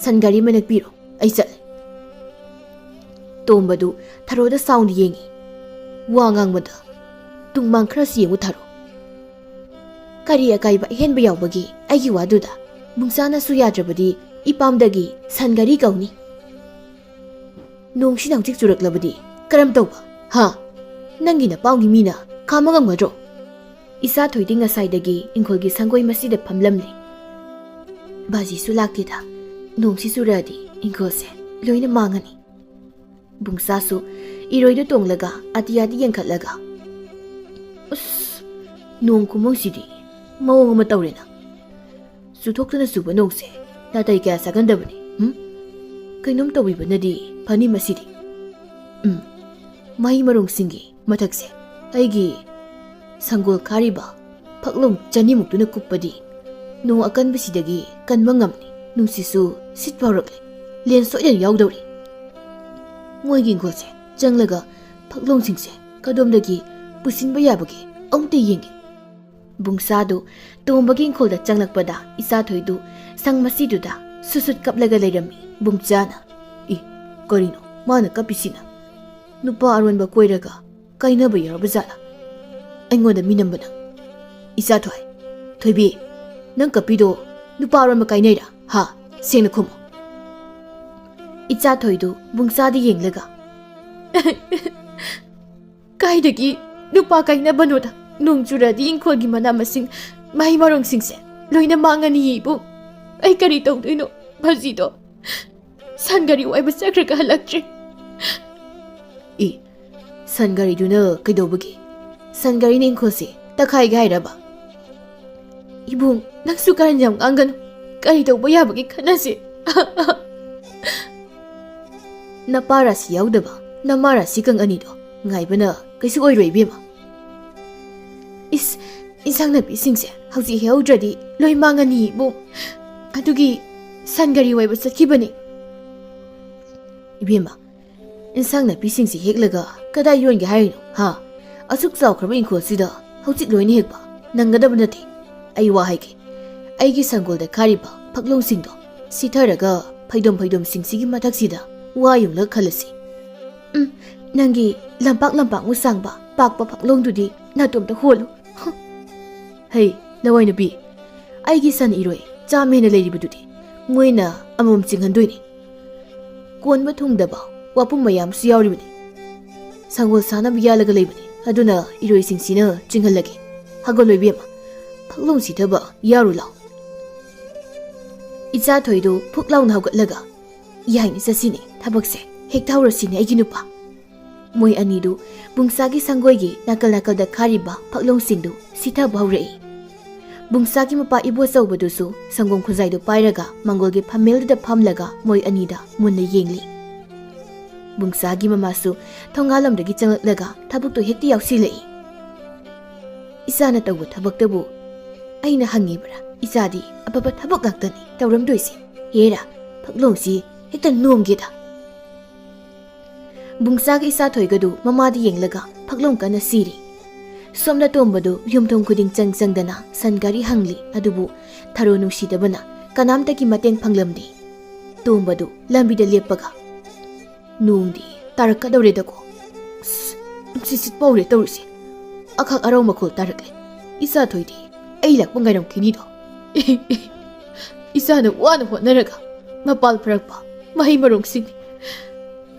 ꯁꯟ ꯒꯥꯔꯤ ꯑꯃ ꯅꯦꯛꯄꯤꯔꯣ, ꯑꯩ ꯆꯠꯂꯦ꯫" ꯇꯣꯝꯕꯗꯨ ꯊꯔꯣꯗ ꯁꯥꯎꯅ ꯌꯦꯡꯉꯤ꯫ ꯋꯥ ꯉꯥꯡꯕꯗ ꯇꯨꯡꯃꯥꯡ ꯈꯔꯁꯨ ꯌꯦꯡꯉꯨ ꯊꯔꯣ꯫ ꯀꯔꯤ ꯑꯀꯥꯏꯕ ꯑꯍꯦꯟꯕ ꯌꯥꯎꯕꯒꯦ ꯑꯩꯒꯤ ꯋꯥꯗꯨꯗ? ꯕꯨꯡꯆꯥꯅꯁꯨ ꯌꯥꯗ꯭ꯔꯕꯗꯤ ꯏꯄꯥꯝꯗꯒꯤ ꯁꯟ ꯒꯥꯔꯤ ꯀꯧꯅꯤ꯫ ꯅꯣꯡꯁꯤꯅ ꯍꯧꯖꯤꯛ ꯆꯨꯔꯛꯂꯕꯗꯤ ꯀꯔꯝ ꯇꯧꯕ? ꯍꯥ? ꯅꯪꯒꯤ ꯅꯄꯥꯝꯒꯤ ꯃꯤꯅ ꯈꯥꯝꯕ ꯉꯝꯒꯗ꯭ꯔꯣ? ꯏꯆꯥ ꯊꯣꯏꯗꯤ ꯉꯁꯥꯏꯗꯒꯤ ꯏꯪꯈꯣꯜꯒꯤ ꯁꯪꯒꯣꯏ ꯃꯁꯤꯗ ꯐꯝꯂꯝꯂꯤ꯫ ꯕꯥꯖꯤꯁꯨ ꯂꯥꯛꯇꯦꯗ꯫ ꯅꯣꯡꯁꯤ ꯆꯨꯔꯛꯑꯗꯤ ꯏꯪꯈꯣꯜꯁꯦ ꯂꯣꯏꯅ ꯃꯥꯡꯉꯅꯤ꯫ ꯕꯨꯡꯆꯥꯁꯨ ꯏꯔꯣꯏꯗ ꯇꯣꯡꯂꯒ ꯑꯇꯤꯌꯥꯗ ꯌꯦꯡꯈꯠꯂꯒ, "ꯑꯁ, ꯅꯣꯡ ꯈꯨꯃꯪꯁꯤꯗꯤ ꯃꯑꯣꯡ ꯑꯃ ꯇꯧꯔꯦꯅ꯫ ꯆꯨꯊꯣꯛꯇꯨꯅ ꯆꯨꯕ ꯅꯣꯡꯁꯦ ꯅꯥꯇꯩ ꯀꯌꯥ ꯆꯥꯒꯟꯗꯕꯅꯤ꯫ ꯎꯝ?" ꯀꯩꯅꯣꯝ ꯇꯧꯕꯤꯕꯅꯗꯤ ꯐꯅꯤ ꯃꯁꯤꯗꯤ꯫ ꯎꯝ, ꯃꯍꯩ ꯃꯔꯣꯡꯁꯤꯡꯒꯤ ꯃꯊꯛꯁꯦ ꯑꯩꯒꯤ ꯁꯪꯒꯣꯜ ꯈꯥꯔꯤꯕ ꯐꯛꯂꯣꯡ ꯆꯅꯤꯃꯨꯛꯇꯨꯅ ꯀꯨꯞꯄꯗꯤ ꯅꯣꯡ ꯑꯀꯟꯕꯁꯤꯗꯒꯤ ꯀꯟꯕ ꯉꯝꯅꯤ꯫ ꯅꯨꯡꯁꯤꯠꯁꯨ ꯁꯤꯠꯄ ꯍꯧꯔꯛꯂꯦ꯫ ꯂꯦꯟ ꯁꯣꯏꯗꯅ ꯌꯥꯎꯗꯧꯔꯤ꯫ ꯃꯣꯏꯒꯤ ꯏꯪꯈꯣꯜꯁꯦ ꯆꯪꯂꯒ ꯐꯛꯂꯣꯡꯁꯤꯡꯁꯦ ꯀꯗꯣꯝꯗꯒꯤ ꯄꯨꯁꯤꯟꯕ ꯌꯥꯕꯒꯦ ꯑꯃꯨꯛꯇ ꯌꯦꯡꯒꯦ꯫ ꯕꯨꯡꯁꯥꯗꯨ ꯇꯣꯝꯕꯒꯤ ꯏꯪꯈꯣꯜꯗ ꯆꯪꯂꯛꯄꯗ ꯏꯆꯥꯊꯣꯏꯗꯨ ꯁꯪ ꯃꯁꯤꯗꯨꯗ ꯁꯨꯠ ꯁꯨꯠ ꯀꯞꯂꯒ ꯂꯩꯔꯝꯃꯤ꯫ ꯕꯨꯡꯆꯥꯅ, "ꯏ, ꯀꯔꯤꯅꯣ ꯃꯥꯅ ꯀꯞꯄꯤꯁꯤꯅ? ꯅꯨꯄꯥ ꯑꯔꯣꯟꯕ ꯀꯣꯏꯔꯒ ꯀꯥꯏꯅꯕ ꯌꯥꯎꯔꯕ ꯖꯥꯠꯂ?" ꯑꯩꯉꯣꯟꯗ ꯃꯤꯅꯝꯕꯅ, "ꯏꯆꯥꯊꯣꯏ, ꯊꯣꯏꯕꯤ, ꯅꯪ ꯀꯞꯄꯤꯗꯣ ꯅꯨꯄꯥ ꯑꯔꯣꯟꯕ ꯀꯥꯏꯅꯩꯔꯥ? ꯍꯥ? ꯁꯦꯡꯅ ꯈꯨꯝꯃꯨ꯫" ꯏꯆꯥꯊꯣꯏꯗꯨ ꯕꯨꯡꯆꯥꯗ ꯌꯦꯡꯂꯒ, "ꯀꯥꯏꯗꯒꯤ ꯅꯨꯄꯥ ꯀꯥꯏꯅꯕꯅꯣꯗ? ꯅꯣꯡ ꯆꯨꯔꯗꯤ ꯏꯪꯈꯣꯜꯒꯤ ꯃꯅꯥ ꯃꯁꯤꯡ, ꯃꯍꯩ ꯃꯔꯣꯡꯁꯤꯡꯁꯦ ꯂꯣꯏꯅ ꯃꯥꯡꯉꯅꯤ ꯏꯕꯨꯡ꯫ ꯑꯩ ꯀꯔꯤ ꯇꯧꯗꯣꯏꯅꯣ? ꯐꯖꯤꯗꯣ ꯁꯟ ꯒꯥꯔꯤ ꯋꯥꯏꯕ ꯆꯠꯈ꯭ꯔꯒ ꯍꯜꯂꯛꯇ꯭ꯔꯤ꯫" "ꯏ, ꯁꯟ ꯒꯥꯔꯤꯗꯨꯅ ꯀꯩꯗꯧꯕꯒꯤ? ꯁꯟ ꯒꯥꯔꯤꯅ ꯏꯪꯈꯣꯜꯁꯦ ꯇꯛꯈꯥꯏꯒꯦ ꯍꯥꯏꯔꯕ?" "ꯏꯕꯨꯡ, ꯅꯪꯁꯨ ꯀꯔꯟ ꯌꯥꯝ ꯉꯥꯡꯒꯅꯨ꯫ ꯀꯔꯤ ꯇꯧꯕ ꯌꯥꯕꯒꯦ ꯈꯟꯅꯁꯤ꯫" "ꯅꯄꯥ ꯔꯥꯁꯤ ꯌꯥꯎꯗꯕ ꯅꯃꯥ ꯔꯥꯁꯤ ꯀꯪ ꯑꯅꯤꯗꯣ ꯉꯥꯏꯕꯅ ꯀꯩꯁꯨ ꯑꯣꯏꯔꯣꯏ ꯏꯕꯦꯝꯃ꯫" "ꯏꯁ, ꯏꯟꯁꯥꯡ ꯅꯥꯄꯤꯁꯤꯡꯁꯦ ꯍꯧꯖꯤꯛ ꯍꯦꯛꯍꯧꯗ꯭ꯔꯗꯤ ꯂꯣꯏ ꯃꯥꯡꯉꯅꯤ ꯏꯕꯨꯡ꯫ ꯑꯗꯨꯒꯤ ꯁꯟ ꯒꯥꯔꯤ ꯋꯥꯏꯕ ꯆꯠꯈꯤꯕꯅꯤ꯫" "ꯏꯕꯦꯝꯃ, ꯏꯟꯁꯥꯡ ꯅꯥꯄꯤꯁꯤꯡꯁꯤ ꯍꯦꯛꯂꯒ ꯀꯗꯥꯏ ꯌꯣꯟꯒꯦ ꯍꯥꯏꯔꯤꯅꯣ, ꯍꯥ? ꯑꯁꯨꯛ ꯆꯥꯎꯈ꯭ꯔꯕ ꯏꯪꯈꯣꯜꯁꯤꯗ ꯍꯧꯖꯤꯛ ꯂꯣꯏꯅ ꯍꯦꯛꯄ ꯅꯪꯒꯗꯕ ꯅꯠꯇꯦ꯫ ꯑꯩ ꯋꯥ ꯍꯥꯏꯒꯦ꯫ ꯑꯩꯒꯤ ꯁꯪꯒꯣꯜꯗ ꯈꯥꯔꯤꯕ ꯐꯛꯂꯣꯡꯁꯤꯡꯗꯣ ꯁꯤꯊꯔꯒ ꯐꯩꯗꯣꯝ ꯐꯩꯗꯣꯝꯁꯤꯡꯁꯤꯒꯤ ꯃꯊꯛꯁꯤꯗ ꯋꯥ ꯌꯨꯡꯂꯒ ꯈꯜꯂꯁꯤ꯫ ꯎꯝ, ꯅꯪꯒꯤ ꯂꯝꯄꯥꯛ ꯂꯝꯄꯥꯛꯃꯨ ꯁꯥꯡꯕ ꯄꯥꯛꯄ ꯐꯛꯂꯣꯡꯗꯨꯗꯤ ꯅꯥꯇꯣꯝꯇ ꯍꯣꯜꯂꯨ꯫" "ꯍꯩ, ꯂꯋꯥꯏ ꯅꯨꯄꯤ, ꯑꯩꯒꯤ ꯁꯟ ꯏꯔꯣꯏ ꯆꯥꯝꯃ ꯍꯦꯟꯅ ꯂꯩꯔꯤꯕꯗꯨꯗꯤ ꯃꯣꯏꯅ ꯑꯃꯃꯝ ꯆꯤꯡꯍꯟꯗꯣꯏꯅꯤ꯫ ꯀꯣꯟꯕ ꯊꯨꯡꯗꯕ ꯋꯥꯄꯨꯝ ꯃꯌꯥꯝꯁꯨ ꯌꯥꯎꯔꯤꯕꯅꯤ꯫ ꯁꯪꯒꯣꯜ ꯁꯥꯅꯕ ꯌꯥꯜꯂꯒ ꯂꯩꯕꯅꯤ, ꯑꯗꯨꯅ ꯏꯔꯣꯏꯁꯤꯡꯁꯤꯅ ꯆꯤꯡꯍꯜꯂꯒꯦ꯫ ꯍꯧꯒꯠꯂꯣ ꯏꯕꯦꯝꯃ, ꯐꯛꯂꯣꯡ ꯁꯤꯊꯕ ꯌꯥꯔꯨ ꯂꯥꯎ꯫" ꯏꯆꯥ ꯊꯣꯏꯗꯨ ꯐꯨꯛ ꯂꯥꯎꯅ ꯍꯧꯒꯠꯂꯒ, "ꯌꯥꯏꯅꯦ, ꯆꯠꯁꯤꯅꯦ, ꯊꯕꯛꯁꯦ ꯍꯦꯛ ꯊꯧꯔꯁꯤꯅꯦ ꯑꯩꯒꯤ ꯅꯨꯄꯥ꯫" ꯃꯣꯏ ꯑꯅꯤꯗꯨ ꯕꯨꯡꯁꯥꯒꯤ ꯁꯪꯒꯣꯏꯒꯤ ꯅꯥꯀꯜ ꯅꯥꯀꯜꯗ ꯈꯥꯔꯤꯕ ꯐꯛꯂꯣꯡꯁꯤꯡꯗꯨ ꯁꯤꯊꯕ ꯍꯧꯔꯛꯏ꯫ ꯕꯨꯡꯁꯥꯒꯤ ꯃꯄꯥ ꯏꯕꯣꯆꯧꯕꯗꯨꯁꯨ ꯁꯪꯒꯣꯝ ꯈꯨꯖꯥꯏꯗꯨ ꯄꯥꯏꯔꯒ ꯃꯪꯒꯣꯜꯒꯤ ꯐꯝꯃꯦꯜꯗꯨꯗ ꯐꯝꯂꯒ ꯃꯣꯏ ꯑꯅꯤꯗ ꯃꯨꯟꯅ ꯌꯦꯡꯂꯤ꯫ ꯕꯨꯡꯁꯥꯒꯤ ꯃꯃꯥꯁꯨ ꯊꯣꯡꯒꯥꯜꯂꯣꯝꯗꯒꯤ ꯆꯪꯂꯛꯂꯒ ꯊꯕꯛꯇꯨ ꯍꯦꯛꯇ ꯌꯥꯎꯁꯤꯜꯂꯛꯏ꯫ "ꯏꯆꯥꯅ ꯇꯧꯕ ꯊꯕꯛꯇꯕꯨ ꯑꯩꯅ ꯍꯪꯉꯤꯕ꯭ꯔꯥ? ꯏꯆꯥꯗꯤ ꯑꯐꯕ ꯊꯕꯛ ꯉꯥꯛꯇꯅꯤ ꯇꯧꯔꯝꯗꯣꯏꯁꯦ꯫ ꯍꯦꯔꯥ, ꯐꯛꯂꯣꯡꯁꯤ ꯍꯦꯛꯇ ꯅꯣꯝꯒꯦꯗ!" ꯕꯨꯡꯁꯥꯒ ꯏꯆꯥꯊꯣꯏꯒꯗꯨ ꯃꯃꯥꯗ ꯌꯦꯡꯂꯒ ꯐꯛꯂꯣꯡ ꯀꯟꯅ ꯁꯤꯔꯤ꯫ ꯁꯣꯝꯗ ꯇꯣꯝꯕꯗꯨ ꯌꯨꯝꯊꯣꯡ ꯈꯨꯗꯤꯡ ꯆꯪ ꯆꯪꯗꯅ ꯁꯟ ꯒꯥꯔꯤ ꯍꯪꯂꯤ, ꯑꯗꯨꯕꯨ ꯊꯔꯣ ꯅꯨꯡꯁꯤꯗꯕꯅ ꯀꯅꯥꯝꯇꯒꯤ ꯃꯇꯦꯡ ꯐꯪꯂꯝꯗꯦ꯫ ꯇꯣꯝꯕꯗꯨ ꯂꯝꯕꯤꯗ ꯂꯦꯞꯄꯒ, "ꯅꯣꯡꯗꯤ ꯇꯥꯔꯛꯀꯗꯧꯔꯦꯗꯀꯣ꯫ ꯑꯁ, ꯅꯨꯡꯁꯤꯠ ꯁꯤꯠꯄ ꯍꯧꯔꯦ ꯇꯧꯔꯤꯁꯦ꯫ ꯑꯈꯥꯛ ꯑꯔꯧ ꯃꯈꯣꯜ ꯇꯥꯔꯛꯂꯦ꯫ ꯏꯆꯥꯊꯣꯏꯗꯤ ꯑꯩ ꯂꯥꯛꯄ ꯉꯥꯏꯔꯝꯈꯤꯅꯤꯗꯣ꯫ ꯏꯆꯥꯅ ꯋꯥꯅ ꯍꯣꯠꯅꯔꯒ ꯃꯄꯥꯜ ꯐꯔꯛꯄ ꯃꯍꯩ ꯃꯔꯣꯡꯁꯤꯡ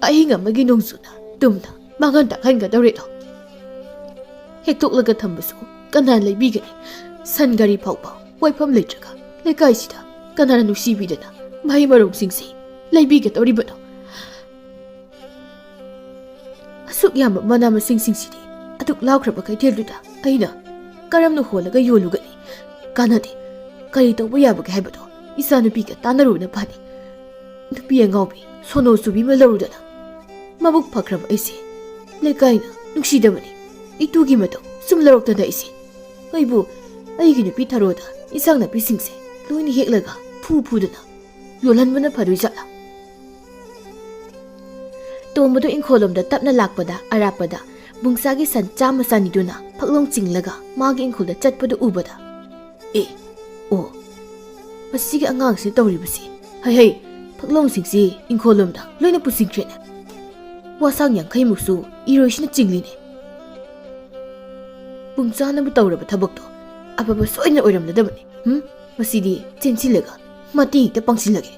ꯑꯍꯤꯡ ꯑꯃꯒꯤ ꯅꯣꯡꯖꯨꯅ ꯇꯨꯝꯅ ꯃꯥꯡꯍꯟ ꯇꯥꯛꯍꯟꯒꯗꯧꯔꯦꯗꯣ꯫ ꯍꯦꯛꯇꯣꯛꯂꯒ ꯊꯝꯕꯁꯨ ꯀꯅꯥ ꯂꯩꯕꯤꯒꯅꯤ? ꯁꯟ ꯒꯥꯔꯤ ꯐꯥꯎꯕ ꯋꯥꯏꯐꯝ ꯂꯩꯇ꯭ꯔꯒ ꯂꯩꯀꯥꯏꯁꯤꯗ ꯀꯅꯥꯅ ꯅꯨꯡꯁꯤꯕꯤꯗꯅ ꯃꯍꯩ ꯃꯔꯣꯡꯁꯤꯡꯁꯤ ꯂꯩꯕꯤꯒꯗꯧꯔꯤꯕꯅꯣ? ꯑꯁꯨꯛ ꯌꯥꯝꯕ ꯃꯅꯥ ꯃꯁꯤꯡꯁꯤꯡꯁꯤꯗꯤ ꯑꯗꯨꯛ ꯂꯥꯎꯈ꯭ꯔꯕ ꯀꯩꯊꯦꯜꯗꯨꯗ ꯑꯩꯅ ꯀꯔꯝꯅ ꯍꯣꯜꯂꯒ ꯌꯣꯜꯂꯨꯒꯅꯤ? ꯀꯥꯟꯅꯗꯦ꯫ ꯀꯔꯤ ꯇꯧꯕ ꯌꯥꯕꯒꯦ ꯍꯥꯏꯕꯗꯣ ꯏꯆꯥꯅꯨꯄꯤꯒ ꯇꯥꯟꯅꯔꯨꯕꯅ ꯐꯅꯤ꯫ ꯅꯨꯄꯤ ꯑꯉꯥꯎꯕꯤ ꯁꯣꯅꯣ ꯆꯨꯕꯤ ꯑꯃ ꯂꯧꯔꯨꯗꯅ ꯃꯕꯨꯛ ꯐꯈ꯭ꯔꯕ ꯑꯩꯁꯦ ꯂꯩꯀꯥꯏꯅ ꯅꯨꯡꯁꯤꯗꯕꯅꯤ꯫ ꯏꯇꯨꯒꯤ ꯃꯇꯧ ꯁꯨꯝ ꯂꯧꯔꯛꯇꯅ ꯑꯩꯁꯦ, ꯑꯩꯕꯨ ꯑꯩꯒꯤ ꯅꯨꯄꯤ ꯊꯔꯣꯗ ꯏꯟꯁꯥꯡ ꯅꯥꯄꯤꯁꯤꯡꯁꯦ ꯂꯣꯏꯅ ꯍꯦꯛꯂꯒ ꯐꯨ ꯐꯨꯗꯅ ꯌꯣꯜꯍꯟꯕꯅ ꯐꯗꯣꯏ ꯖꯥꯠꯂꯥ?" ꯇꯣꯝꯕꯗꯨ ꯏꯪꯈꯣꯜꯂꯣꯝꯗ ꯇꯞꯅ ꯂꯥꯛꯄꯗ ꯑꯔꯥꯞꯄꯗ ꯕꯨꯡꯁꯥꯒꯤ ꯁꯟ ꯆꯥꯝꯃ ꯆꯅꯤꯗꯨꯅ ꯐꯛꯂꯣꯡ ꯆꯤꯡꯂꯒ ꯃꯥꯒꯤ ꯏꯪꯈꯣꯜꯗ ꯆꯠꯄꯗꯨ ꯎꯕꯗ, "ꯑꯦ, ꯑꯣ, ꯃꯁꯤꯒꯤ ꯑꯉꯥꯡꯁꯤꯅ ꯇꯧꯔꯤꯕꯁꯤ꯫ ꯍꯩ ꯍꯩ, ꯐꯛꯂꯣꯡꯁꯤꯡꯁꯤ ꯏꯪꯈꯣꯜꯂꯣꯝꯗ ꯂꯣꯏꯅ ꯄꯨꯁꯤꯟꯈ꯭ꯔꯦꯅꯦ꯫ ꯋꯥꯁꯥꯡ ꯌꯥꯡꯈꯩꯃꯨꯛꯁꯨ ꯏꯔꯣꯏꯁꯤꯅ ꯆꯤꯡꯂꯤꯅꯦ꯫ ꯄꯨꯡꯆꯥꯅꯕꯨ ꯇꯧꯔꯕ ꯊꯕꯛꯇꯣ ꯑꯐꯕ ꯁꯣꯏꯗꯅ ꯑꯣꯏꯔꯝꯂꯗꯕꯅꯤ꯫ ꯍꯨꯝ? ꯃꯁꯤꯗꯤ ꯆꯦꯟꯁꯤꯜꯂꯒ ꯃꯇꯦꯡ ꯍꯦꯛꯇ ꯄꯥꯡꯁꯤꯜꯂꯒꯦ꯫"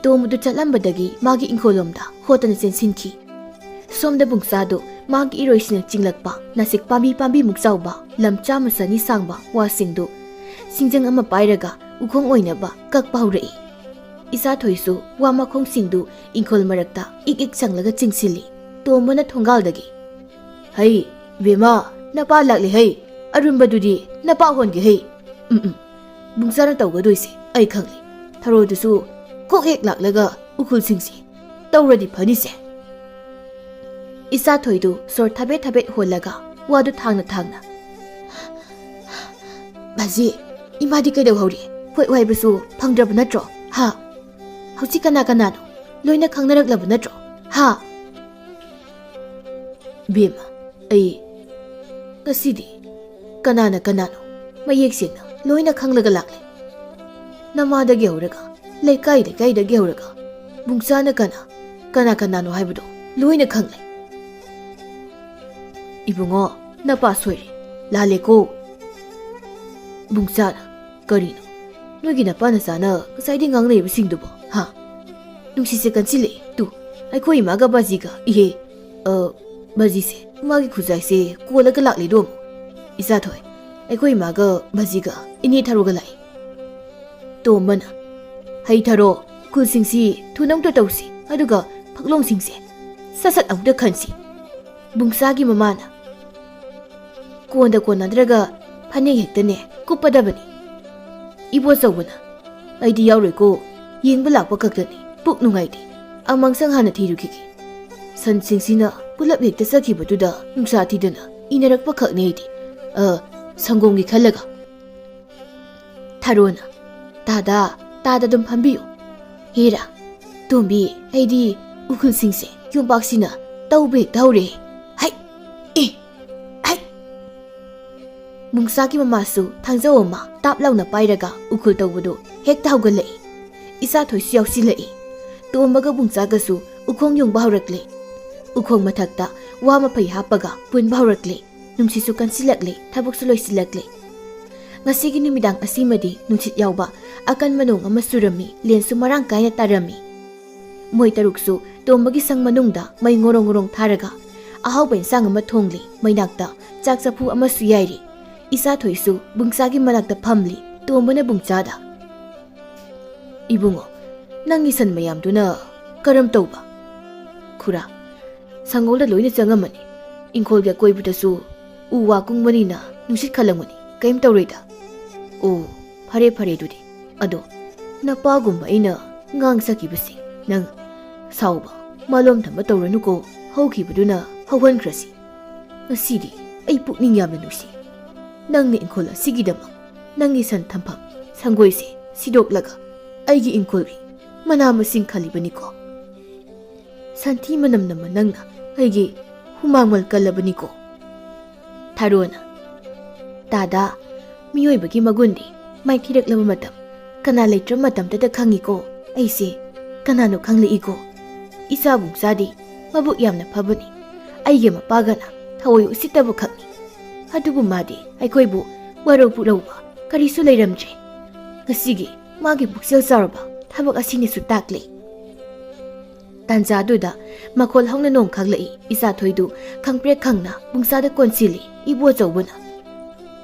ꯇꯣꯝꯕꯗꯨ ꯆꯠꯂꯝꯕꯗꯒꯤ ꯃꯥꯒꯤ ꯏꯪꯈꯣꯜꯂꯣꯝꯗ ꯍꯣꯠꯇꯅ ꯆꯦꯟꯁꯤꯟꯈꯤ꯫ ꯁꯣꯝꯗ ꯕꯨꯡꯆꯥꯗꯨ ꯃꯥꯒꯤ ꯏꯔꯣꯏꯁꯤꯅ ꯆꯤꯡꯂꯛꯄ ꯅꯥꯁꯤꯛ ꯄꯥꯝꯕꯤ ꯄꯥꯝꯕꯤꯃꯨꯛ ꯆꯥꯎꯕ ꯂꯝ ꯆꯥꯝꯃ ꯆꯅꯤ ꯁꯥꯡꯕ ꯋꯥꯁꯤꯡꯗꯨ ꯁꯤꯡꯖꯪ ꯑꯃ ꯄꯥꯏꯔꯒ ꯎꯈꯣꯡ ꯑꯣꯏꯅꯕ ꯀꯛꯄ ꯍꯧꯔꯛꯏ꯫ ꯏꯆꯥꯊꯣꯏꯁꯨ ꯋꯥ ꯃꯈꯣꯡꯁꯤꯡꯗꯨ ꯏꯪꯈꯣꯜ ꯃꯔꯛꯇ ꯏꯛ ꯏꯛ ꯆꯪꯂꯒ ꯆꯤꯡꯁꯤꯜꯂꯤ꯫ ꯇꯣꯝꯕꯅ ꯊꯣꯡꯒꯥꯜꯗꯒꯤ, "ꯍꯩ, ꯕꯦꯝꯃ, ꯅꯄꯥ ꯂꯥꯛꯂꯦ ꯍꯩ꯫ ꯑꯔꯨꯝꯕꯗꯨꯗꯤ ꯅꯄꯥ ꯍꯣꯟꯒꯦ ꯍꯩ꯫ ꯎꯝ ꯎꯝ, ꯕꯨꯡꯆꯥꯅ ꯇꯧꯒꯗꯣꯏꯁꯦ ꯑꯩ ꯈꯪꯂꯦ꯫ ꯊꯔꯣꯗꯨꯁꯨ ꯀꯣꯛ ꯍꯦꯛ ꯂꯥꯛꯂꯒ ꯎꯈꯨꯜꯁꯤꯡꯁꯦ ꯇꯧꯔꯗꯤ ꯐꯅꯤꯁꯦ꯫ ꯏꯆꯥꯊꯣꯏꯗꯨ ꯁꯣꯔ ꯊꯥꯕꯦꯠ ꯊꯥꯕꯦꯠ ꯍꯣꯜꯂꯒ ꯋꯥꯗꯨ ꯊꯥꯡꯅ ꯊꯥꯡꯅ, "ꯕꯥꯖꯤ, ꯏꯃꯥꯗꯤ ꯀꯩꯗꯧꯍꯧꯔꯤ? ꯈꯣꯏ ꯋꯥꯏꯕꯁꯨ ꯐꯪꯗ꯭ꯔꯕ ꯅꯠꯇ꯭ꯔꯣ? ꯍꯥ? ꯍꯧꯖꯤꯛ ꯀꯅꯥ ꯀꯅꯥꯅꯣ? ꯂꯣꯏꯅ ꯈꯪꯅꯔꯛꯂꯕ ꯅꯠꯇ꯭ꯔꯣ? ꯍꯥ?" ꯕꯦꯝꯃ, ꯑꯩ ꯉꯁꯤꯗꯤ ꯀꯅꯥꯅ ꯀꯅꯥꯅꯣ ꯃꯌꯦꯛ ꯁꯦꯡꯅ ꯂꯣꯏꯅ ꯈꯪꯂꯒ ꯂꯥꯛꯂꯦ꯫ ꯅꯃꯥꯗꯒꯤ ꯍꯧꯔꯒ, ꯂꯩꯀꯥꯏ ꯂꯩꯀꯥꯏꯗꯒꯤ ꯍꯧꯔꯒ, ꯕꯨꯡꯆꯥꯅ ꯀꯅꯥ, ꯀꯅꯥ ꯀꯅꯥꯅꯣ ꯍꯥꯏꯕꯗꯣ ꯂꯣꯏꯅ ꯈꯪꯂꯦ꯫ ꯏꯕꯨꯡꯉꯣ, ꯅꯄꯥ ꯁꯣꯏꯔꯦ, ꯂꯥꯜꯂꯦꯀꯣ꯫ ꯕꯨꯡꯆꯥꯅ, "ꯀꯔꯤꯅꯣ? ꯅꯣꯏꯒꯤ ꯅꯄꯥ ꯅꯆꯥꯅ ꯉꯁꯥꯏꯗꯤ ꯉꯥꯡꯅꯔꯤꯕꯁꯤꯡꯗꯨꯕꯣ, ꯍꯥ?" ꯅꯨꯡꯁꯤꯠꯁꯦ ꯀꯟꯁꯤꯜꯂꯛꯑꯦ꯫ ꯇꯨ, ꯑꯩꯈꯣꯏ ꯏꯃꯥꯒ ꯕꯥꯖꯤꯒ, ꯏꯍꯦ, ꯑ, ꯕꯥꯖꯤꯁꯦ ꯃꯥꯒꯤ ꯈꯨꯖꯥꯏꯁꯦ ꯀꯣꯜꯂꯒ ꯂꯥꯛꯂꯦꯗꯣ ꯑꯃꯨꯛ꯫ ꯏꯆꯥꯊꯣꯏ, ꯑꯩꯈꯣꯏ ꯏꯃꯥꯒ ꯕꯥꯖꯤꯒ ꯏꯅꯦ ꯊꯔꯣꯒ ꯂꯥꯛꯑꯦ꯫ ꯇꯣꯝꯕꯅ, "ꯍꯩ ꯊꯔꯣ, ꯈꯨꯜꯁꯤꯡꯁꯤ ꯊꯨꯅ ꯑꯃꯨꯛꯇ ꯇꯧꯁꯤ, ꯑꯗꯨꯒ ꯐꯛꯂꯣꯡꯁꯤꯡꯁꯦ ꯁꯠ ꯁꯠ ꯑꯃꯨꯛꯇ ꯈꯟꯁꯤ꯫" ꯕꯨꯡꯆꯥꯒꯤ ꯃꯃꯥꯅ, "ꯀꯣꯟꯗ ꯀꯣꯟꯅꯗ꯭ꯔꯒ ꯐꯅꯦꯛ ꯍꯦꯛꯇꯅꯦ ꯀꯨꯞꯄꯗꯕꯅꯤ꯫" ꯏꯕꯣꯆꯧꯕꯅ, "ꯑꯩꯗꯤ ꯌꯥꯎꯔꯣꯏꯀꯣ, ꯌꯦꯡꯕ ꯂꯥꯛꯄ ꯈꯛꯇꯅꯤ, ꯄꯨꯛ ꯅꯨꯡꯉꯥꯏꯇꯦ, ꯑꯃꯥꯡꯁꯪ ꯍꯥꯟꯅ ꯊꯤꯔꯨꯈꯤꯒꯦ꯫ ꯁꯟꯁꯤꯡꯁꯤꯅ ꯄꯨꯂꯞ ꯍꯦꯛꯇ ꯆꯠꯈꯤꯕꯗꯨꯗ ꯅꯨꯡꯁꯥ ꯊꯤꯗꯅ ꯏꯅꯔꯛꯄ ꯈꯛꯅꯦ ꯑꯩꯗꯤ꯫ ꯑ, ꯁꯪꯒꯣꯝꯒꯤ ꯈꯜꯂꯒ꯫" ꯊꯔꯣꯅ, "ꯇꯥꯗ, ꯇꯥꯗ ꯑꯗꯨꯝ ꯐꯝꯕꯤꯌꯨ꯫ ꯍꯦꯔꯥ, ꯇꯣꯝꯕꯤ, ꯑꯩꯗꯤ ꯎꯈꯨꯜꯁꯤꯡꯁꯦ ꯌꯣꯝꯄꯥꯛꯁꯤꯅ ꯇꯧꯕ ꯍꯦꯛꯇ ꯍꯧꯔꯦ꯫ ꯍꯩ! ꯑꯦ! ꯍꯩ!" ꯕꯨꯡꯆꯥꯒꯤ ꯃꯃꯥꯁꯨ ꯊꯥꯡꯖꯧ ꯑꯃ ꯇꯥꯞ ꯂꯥꯎꯅ ꯄꯥꯏꯔꯒ ꯎꯈꯨꯜ ꯇꯧꯕꯗꯨ ꯍꯦꯛꯇ ꯍꯧꯒꯠꯂꯛꯏ꯫ ꯏꯆꯥꯊꯣꯏꯁꯨ ꯌꯥꯎꯁꯤꯜꯂꯛꯏ꯫ ꯇꯣꯝꯕꯒ ꯕꯨꯡꯆꯥꯒꯁꯨ ꯎꯈꯣꯡ ꯌꯨꯡꯕ ꯍꯧꯔꯛꯂꯦ꯫ ꯎꯈꯣꯡ ꯃꯊꯛꯇ ꯋꯥ ꯃꯐꯩ ꯍꯥꯞꯄꯒ ꯄꯨꯟꯕ ꯍꯧꯔꯛꯂꯦ꯫ ꯅꯨꯡꯁꯤꯠꯁꯨ ꯀꯟꯁꯤꯜꯂꯛꯂꯦ, ꯊꯕꯛꯁꯨ ꯂꯣꯏꯁꯤꯜꯂꯛꯂꯦ꯫ ꯉꯁꯤꯒꯤ ꯅꯨꯃꯤꯗꯥꯡ ꯑꯁꯤꯃꯗꯤ ꯅꯨꯡꯁꯤꯠ ꯌꯥꯎꯕ ꯑꯀꯟꯕ ꯅꯣꯡ ꯑꯃ ꯆꯨꯔꯝꯃꯤ, ꯂꯦꯟꯁꯨ ꯃꯔꯥꯡ ꯀꯥꯏꯅ ꯇꯥꯔꯝꯃꯤ꯫ ꯃꯣꯏ ꯇꯔꯨꯛꯁꯨ ꯇꯣꯝꯕꯒꯤ ꯁꯪ ꯃꯅꯨꯡꯗ ꯃꯩ ꯉꯣꯔꯣꯡ ꯉꯣꯔꯣꯡ ꯊꯥꯔꯒ ꯑꯍꯥꯎꯕ ꯏꯟꯁꯥꯡ ꯑꯃ ꯊꯣꯡꯂꯤ, ꯃꯩꯅꯥꯛꯇ ꯆꯥꯛ ꯆꯐꯨ ꯑꯃꯁꯨ ꯌꯥꯏꯔꯤ꯫ ꯏꯆꯥꯊꯣꯏꯁꯨ ꯕꯨꯡꯆꯥꯒꯤ ꯃꯅꯥꯛꯇ ꯐꯝꯂꯤ꯫ ꯇꯣꯝꯕꯅ ꯕꯨꯡꯆꯥꯗ, "ꯏꯕꯨꯡꯉꯣ, ꯅꯪꯒꯤ ꯁꯟ ꯃꯌꯥꯝꯗꯨꯅ ꯀꯔꯝ ꯇꯧꯕ?" "ꯈꯨꯔꯥ, ꯁꯪꯒꯣꯜꯗ ꯂꯣꯏꯅ ꯆꯪꯉꯝꯃꯅꯤ꯫ ꯏꯪꯈꯣꯜꯒꯤ ꯑꯀꯣꯏꯕꯗꯁꯨ ꯎ ꯋꯥ ꯀꯨꯡꯕꯅꯤꯅ ꯅꯨꯡꯁꯤꯠ ꯈꯜꯂꯝꯒꯅꯤ, ꯀꯔꯤꯝ ꯇꯧꯔꯣꯏꯗ꯫ ꯑꯣ, ꯐꯔꯦ ꯐꯔꯦ ꯑꯗꯨꯗꯤ꯫ ꯑꯗꯣ ꯅꯄꯥꯒꯨꯝꯕ ꯑꯩꯅ ꯉꯥꯡꯖꯈꯤꯕꯁꯤ ꯅꯪ ꯁꯥꯎꯕ, ꯃꯥꯂꯣꯝ ꯊꯝꯕ ꯇꯧꯔꯅꯨꯀꯣ꯫ ꯍꯧꯈꯤꯕꯗꯨꯅ ꯍꯧꯍꯟꯈ꯭ꯔꯁꯤ꯫ ꯉꯁꯤꯗꯤ ꯑꯩ ꯄꯨꯛꯅꯤꯡ ꯌꯥꯝꯅ ꯅꯨꯡꯁꯤ꯫ ꯅꯪꯅ ꯏꯪꯈꯣꯜ ꯑꯁꯤꯒꯤꯗꯃꯛ ꯅꯪꯒꯤ ꯁꯟ ꯊꯝꯐꯝ ꯁꯪꯒꯣꯏꯁꯦ ꯁꯤꯗꯣꯛꯂꯒ ꯑꯩꯒꯤ ꯏꯪꯈꯣꯜꯒꯤ ꯃꯅꯥ ꯃꯁꯤꯡ ꯈꯜꯂꯤꯕꯅꯤꯀꯣ꯫ ꯁꯟꯊꯤ ꯃꯅꯝ ꯅꯝꯃ ꯅꯪꯅ ꯑꯩꯒꯤ ꯍꯨꯃꯥꯡꯃꯜ ꯀꯜꯂꯕꯅꯤꯀꯣ꯫ ꯊꯔꯣꯅ, ꯇꯥꯗꯥ, ꯃꯤꯑꯣꯏꯕꯒꯤ ꯃꯒꯨꯟꯗꯤ ꯃꯥꯏꯊꯤꯔꯛꯂꯕ ꯃꯇꯝ, ꯀꯅꯥ ꯂꯩꯇ꯭ꯔꯕ ꯃꯇꯝꯗꯇ ꯈꯪꯉꯤꯀꯣ꯫ ꯑꯩꯁꯦ ꯀꯅꯥꯅꯣ ꯈꯪꯂꯛꯏꯀꯣ꯫ ꯏꯆꯥ ꯕꯨꯡꯆꯥꯗꯤ ꯃꯕꯨꯛ ꯌꯥꯝꯅ ꯐꯕꯅꯤ꯫ ꯑꯩꯒꯤ ꯃꯄꯥꯒꯅ ꯊꯑꯣꯏ ꯎꯁꯤꯠꯇꯕ ꯈꯛꯅꯤ꯫ ꯑꯗꯨꯕꯨ ꯃꯥꯗꯤ ꯑꯩꯈꯣꯏꯕꯨ ꯋꯥꯔꯧ ꯄꯨꯛꯂꯧꯕ ꯀꯔꯤꯁꯨ ꯂꯩꯔꯝꯗ꯭ꯔꯦ꯫ ꯉꯁꯤꯒꯤ ꯃꯥꯒꯤ ꯄꯨꯛꯆꯦꯜ ꯆꯥꯎꯔꯕ ꯊꯕꯛ ꯑꯁꯤꯅꯁꯨ ꯇꯥꯛꯂꯤ꯫ ꯇꯥꯟꯖꯥꯗꯨꯗ ꯃꯈꯣꯜ ꯍꯧꯅ ꯅꯣꯡ ꯈꯥꯛꯂꯛꯏ꯫ ꯏꯆꯥꯊꯣꯏꯗꯨ ꯈꯪꯄ꯭ꯔꯦꯛ ꯈꯪꯅ ꯕꯨꯡꯆꯥꯗ ꯀꯣꯟꯁꯤꯜꯂꯤ꯫ ꯏꯕꯣ ꯑꯆꯧꯕꯅ,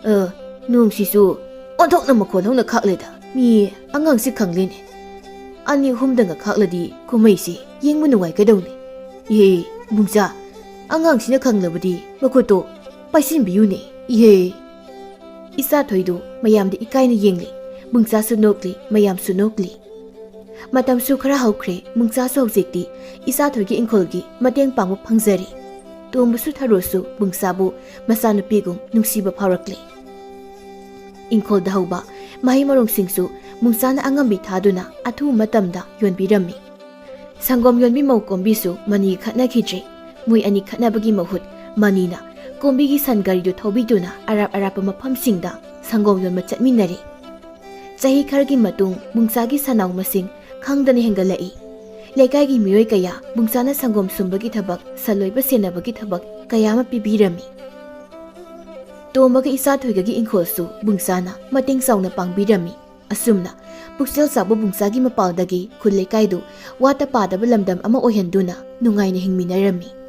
"ꯑ, ꯅꯣꯡꯁꯤꯁꯨ ꯑꯣꯟꯊꯣꯛꯅ ꯃꯈꯣꯜ ꯍꯧꯅ ꯈꯥꯛꯂꯦꯗ꯫ ꯃꯤ ꯑꯉꯥꯡꯁꯤ ꯈꯪꯂꯦꯅꯦ꯫ ꯑꯅꯤ ꯑꯍꯨꯝꯗꯪꯒ ꯈꯥꯛꯂꯗꯤ ꯀꯨꯝꯍꯩꯁꯤ ꯌꯦꯡꯕ ꯅꯨꯡꯉꯥꯏꯒꯗꯧꯅꯤ꯫ ꯏꯍꯦ, ꯕꯨꯡꯆꯥ, ꯑꯉꯥꯡꯁꯤꯅ ꯈꯪꯂꯕꯗꯤ ꯃꯈꯨꯠꯇꯣ ꯄꯥꯏꯁꯤꯟꯕꯤꯌꯨꯅꯦ꯫ ꯏꯍꯦ!" ꯏꯆꯥꯊꯣꯏꯗꯨ ꯃꯌꯥꯝꯗ ꯏꯀꯥꯏꯅ ꯌꯦꯡꯂꯤ꯫ ꯕꯨꯡꯆꯥꯁꯨ ꯅꯣꯛꯂꯤ, ꯃꯌꯥꯝꯁꯨ ꯅꯣꯛꯂꯤ꯫ ꯃꯇꯝꯁꯨ ꯈꯔ ꯍꯧꯈ꯭ꯔꯦ꯫ ꯕꯨꯡꯆꯥꯁꯨ ꯍꯧꯖꯤꯛꯇꯤ ꯏꯆꯥꯊꯣꯏꯒꯤ ꯏꯪꯈꯣꯜꯒꯤ ꯃꯇꯦꯡ ꯄꯥꯡꯕ ꯐꯪꯖꯔꯦ꯫ ꯇꯣꯝꯕꯁꯨ ꯊꯔꯣꯁꯨ ꯕꯨꯡꯆꯥꯕꯨ ꯃꯆꯥꯅꯨꯄꯤꯒꯨꯝ ꯅꯨꯡꯁꯤꯕ ꯐꯥꯎꯔꯛꯂꯦ꯫ ꯏꯪꯈꯣꯜꯗ ꯍꯧꯕ ꯃꯍꯩ ꯃꯔꯣꯡꯁꯤꯡꯁꯨ ꯕꯨꯡꯆꯥꯅ ꯑꯉꯝꯕꯤ ꯊꯥꯗꯨꯅ ꯑꯊꯨꯕ ꯃꯇꯝꯗ ꯌꯣꯟꯕꯤꯔꯝꯃꯤ꯫ ꯁꯪꯒꯣꯝ ꯌꯣꯟꯕꯤ ꯃꯧ ꯀꯣꯝꯕꯤꯁꯨ ꯃꯅꯤꯒ ꯈꯠꯅꯈꯤꯗ꯭ꯔꯦ꯫ ꯃꯣꯏ ꯑꯅꯤ ꯈꯠꯅꯕꯒꯤ ꯃꯍꯨꯠ ꯃꯅꯤꯅ ꯀꯣꯝꯕꯤꯒꯤ ꯁꯟ ꯒꯥꯔꯤꯗꯨ ꯊꯧꯕꯤꯗꯨꯅ ꯑꯔꯥꯞ ꯑꯔꯥꯞꯄ ꯃꯐꯝꯁꯤꯡꯗ ꯁꯪꯒꯣꯝ ꯌꯣꯟꯕ ꯆꯠꯃꯤꯟꯅꯔꯦ꯫ ꯆꯍꯤ ꯈꯔꯒꯤ ꯃꯇꯨꯡ ꯕꯨꯡꯆꯥꯒꯤ ꯁꯟꯅꯥꯎ ꯃꯁꯤꯡ ꯈꯪꯗꯅ ꯍꯦꯟꯒꯠꯂꯛꯏ꯫ ꯂꯩꯀꯥꯏꯒꯤ ꯃꯤꯑꯣꯏ ꯀꯌꯥ ꯕꯨꯡꯆꯥꯅ ꯁꯪꯒꯣꯝ ꯁꯨꯝꯕꯒꯤ ꯊꯕꯛ, ꯁꯟ ꯂꯣꯏꯕ ꯁꯦꯟꯅꯕꯒꯤ ꯊꯕꯛ ꯀꯌꯥ ꯑꯃ ꯄꯤꯕꯤꯔꯝꯃꯤ꯫ ꯇꯣꯝꯕꯒ ꯏꯆꯥꯊꯣꯏꯒꯒꯤ ꯏꯪꯈꯣꯜꯁꯨ ꯕꯨꯡꯆꯥꯅ ꯃꯇꯦꯡ ꯆꯥꯎꯅ ꯄꯥꯡꯕꯤꯔꯝꯃꯤ꯫ ꯑꯁꯨꯝꯅ ꯄꯨꯛꯆꯦꯜ ꯆꯥꯎꯕ ꯕꯨꯡꯆꯥꯒꯤ ꯃꯄꯥꯜꯗꯒꯤ ꯈꯨꯜ ꯂꯩꯀꯥꯏꯗꯨ ꯋꯥꯠꯇ ꯄꯥꯗꯕ ꯂꯝꯗꯝ ꯑꯃ ꯑꯣꯏꯍꯟꯗꯨꯅ ꯅꯨꯡꯉꯥꯏꯅ ꯍꯤꯡꯃꯤꯟꯅꯔꯝꯃꯤ꯫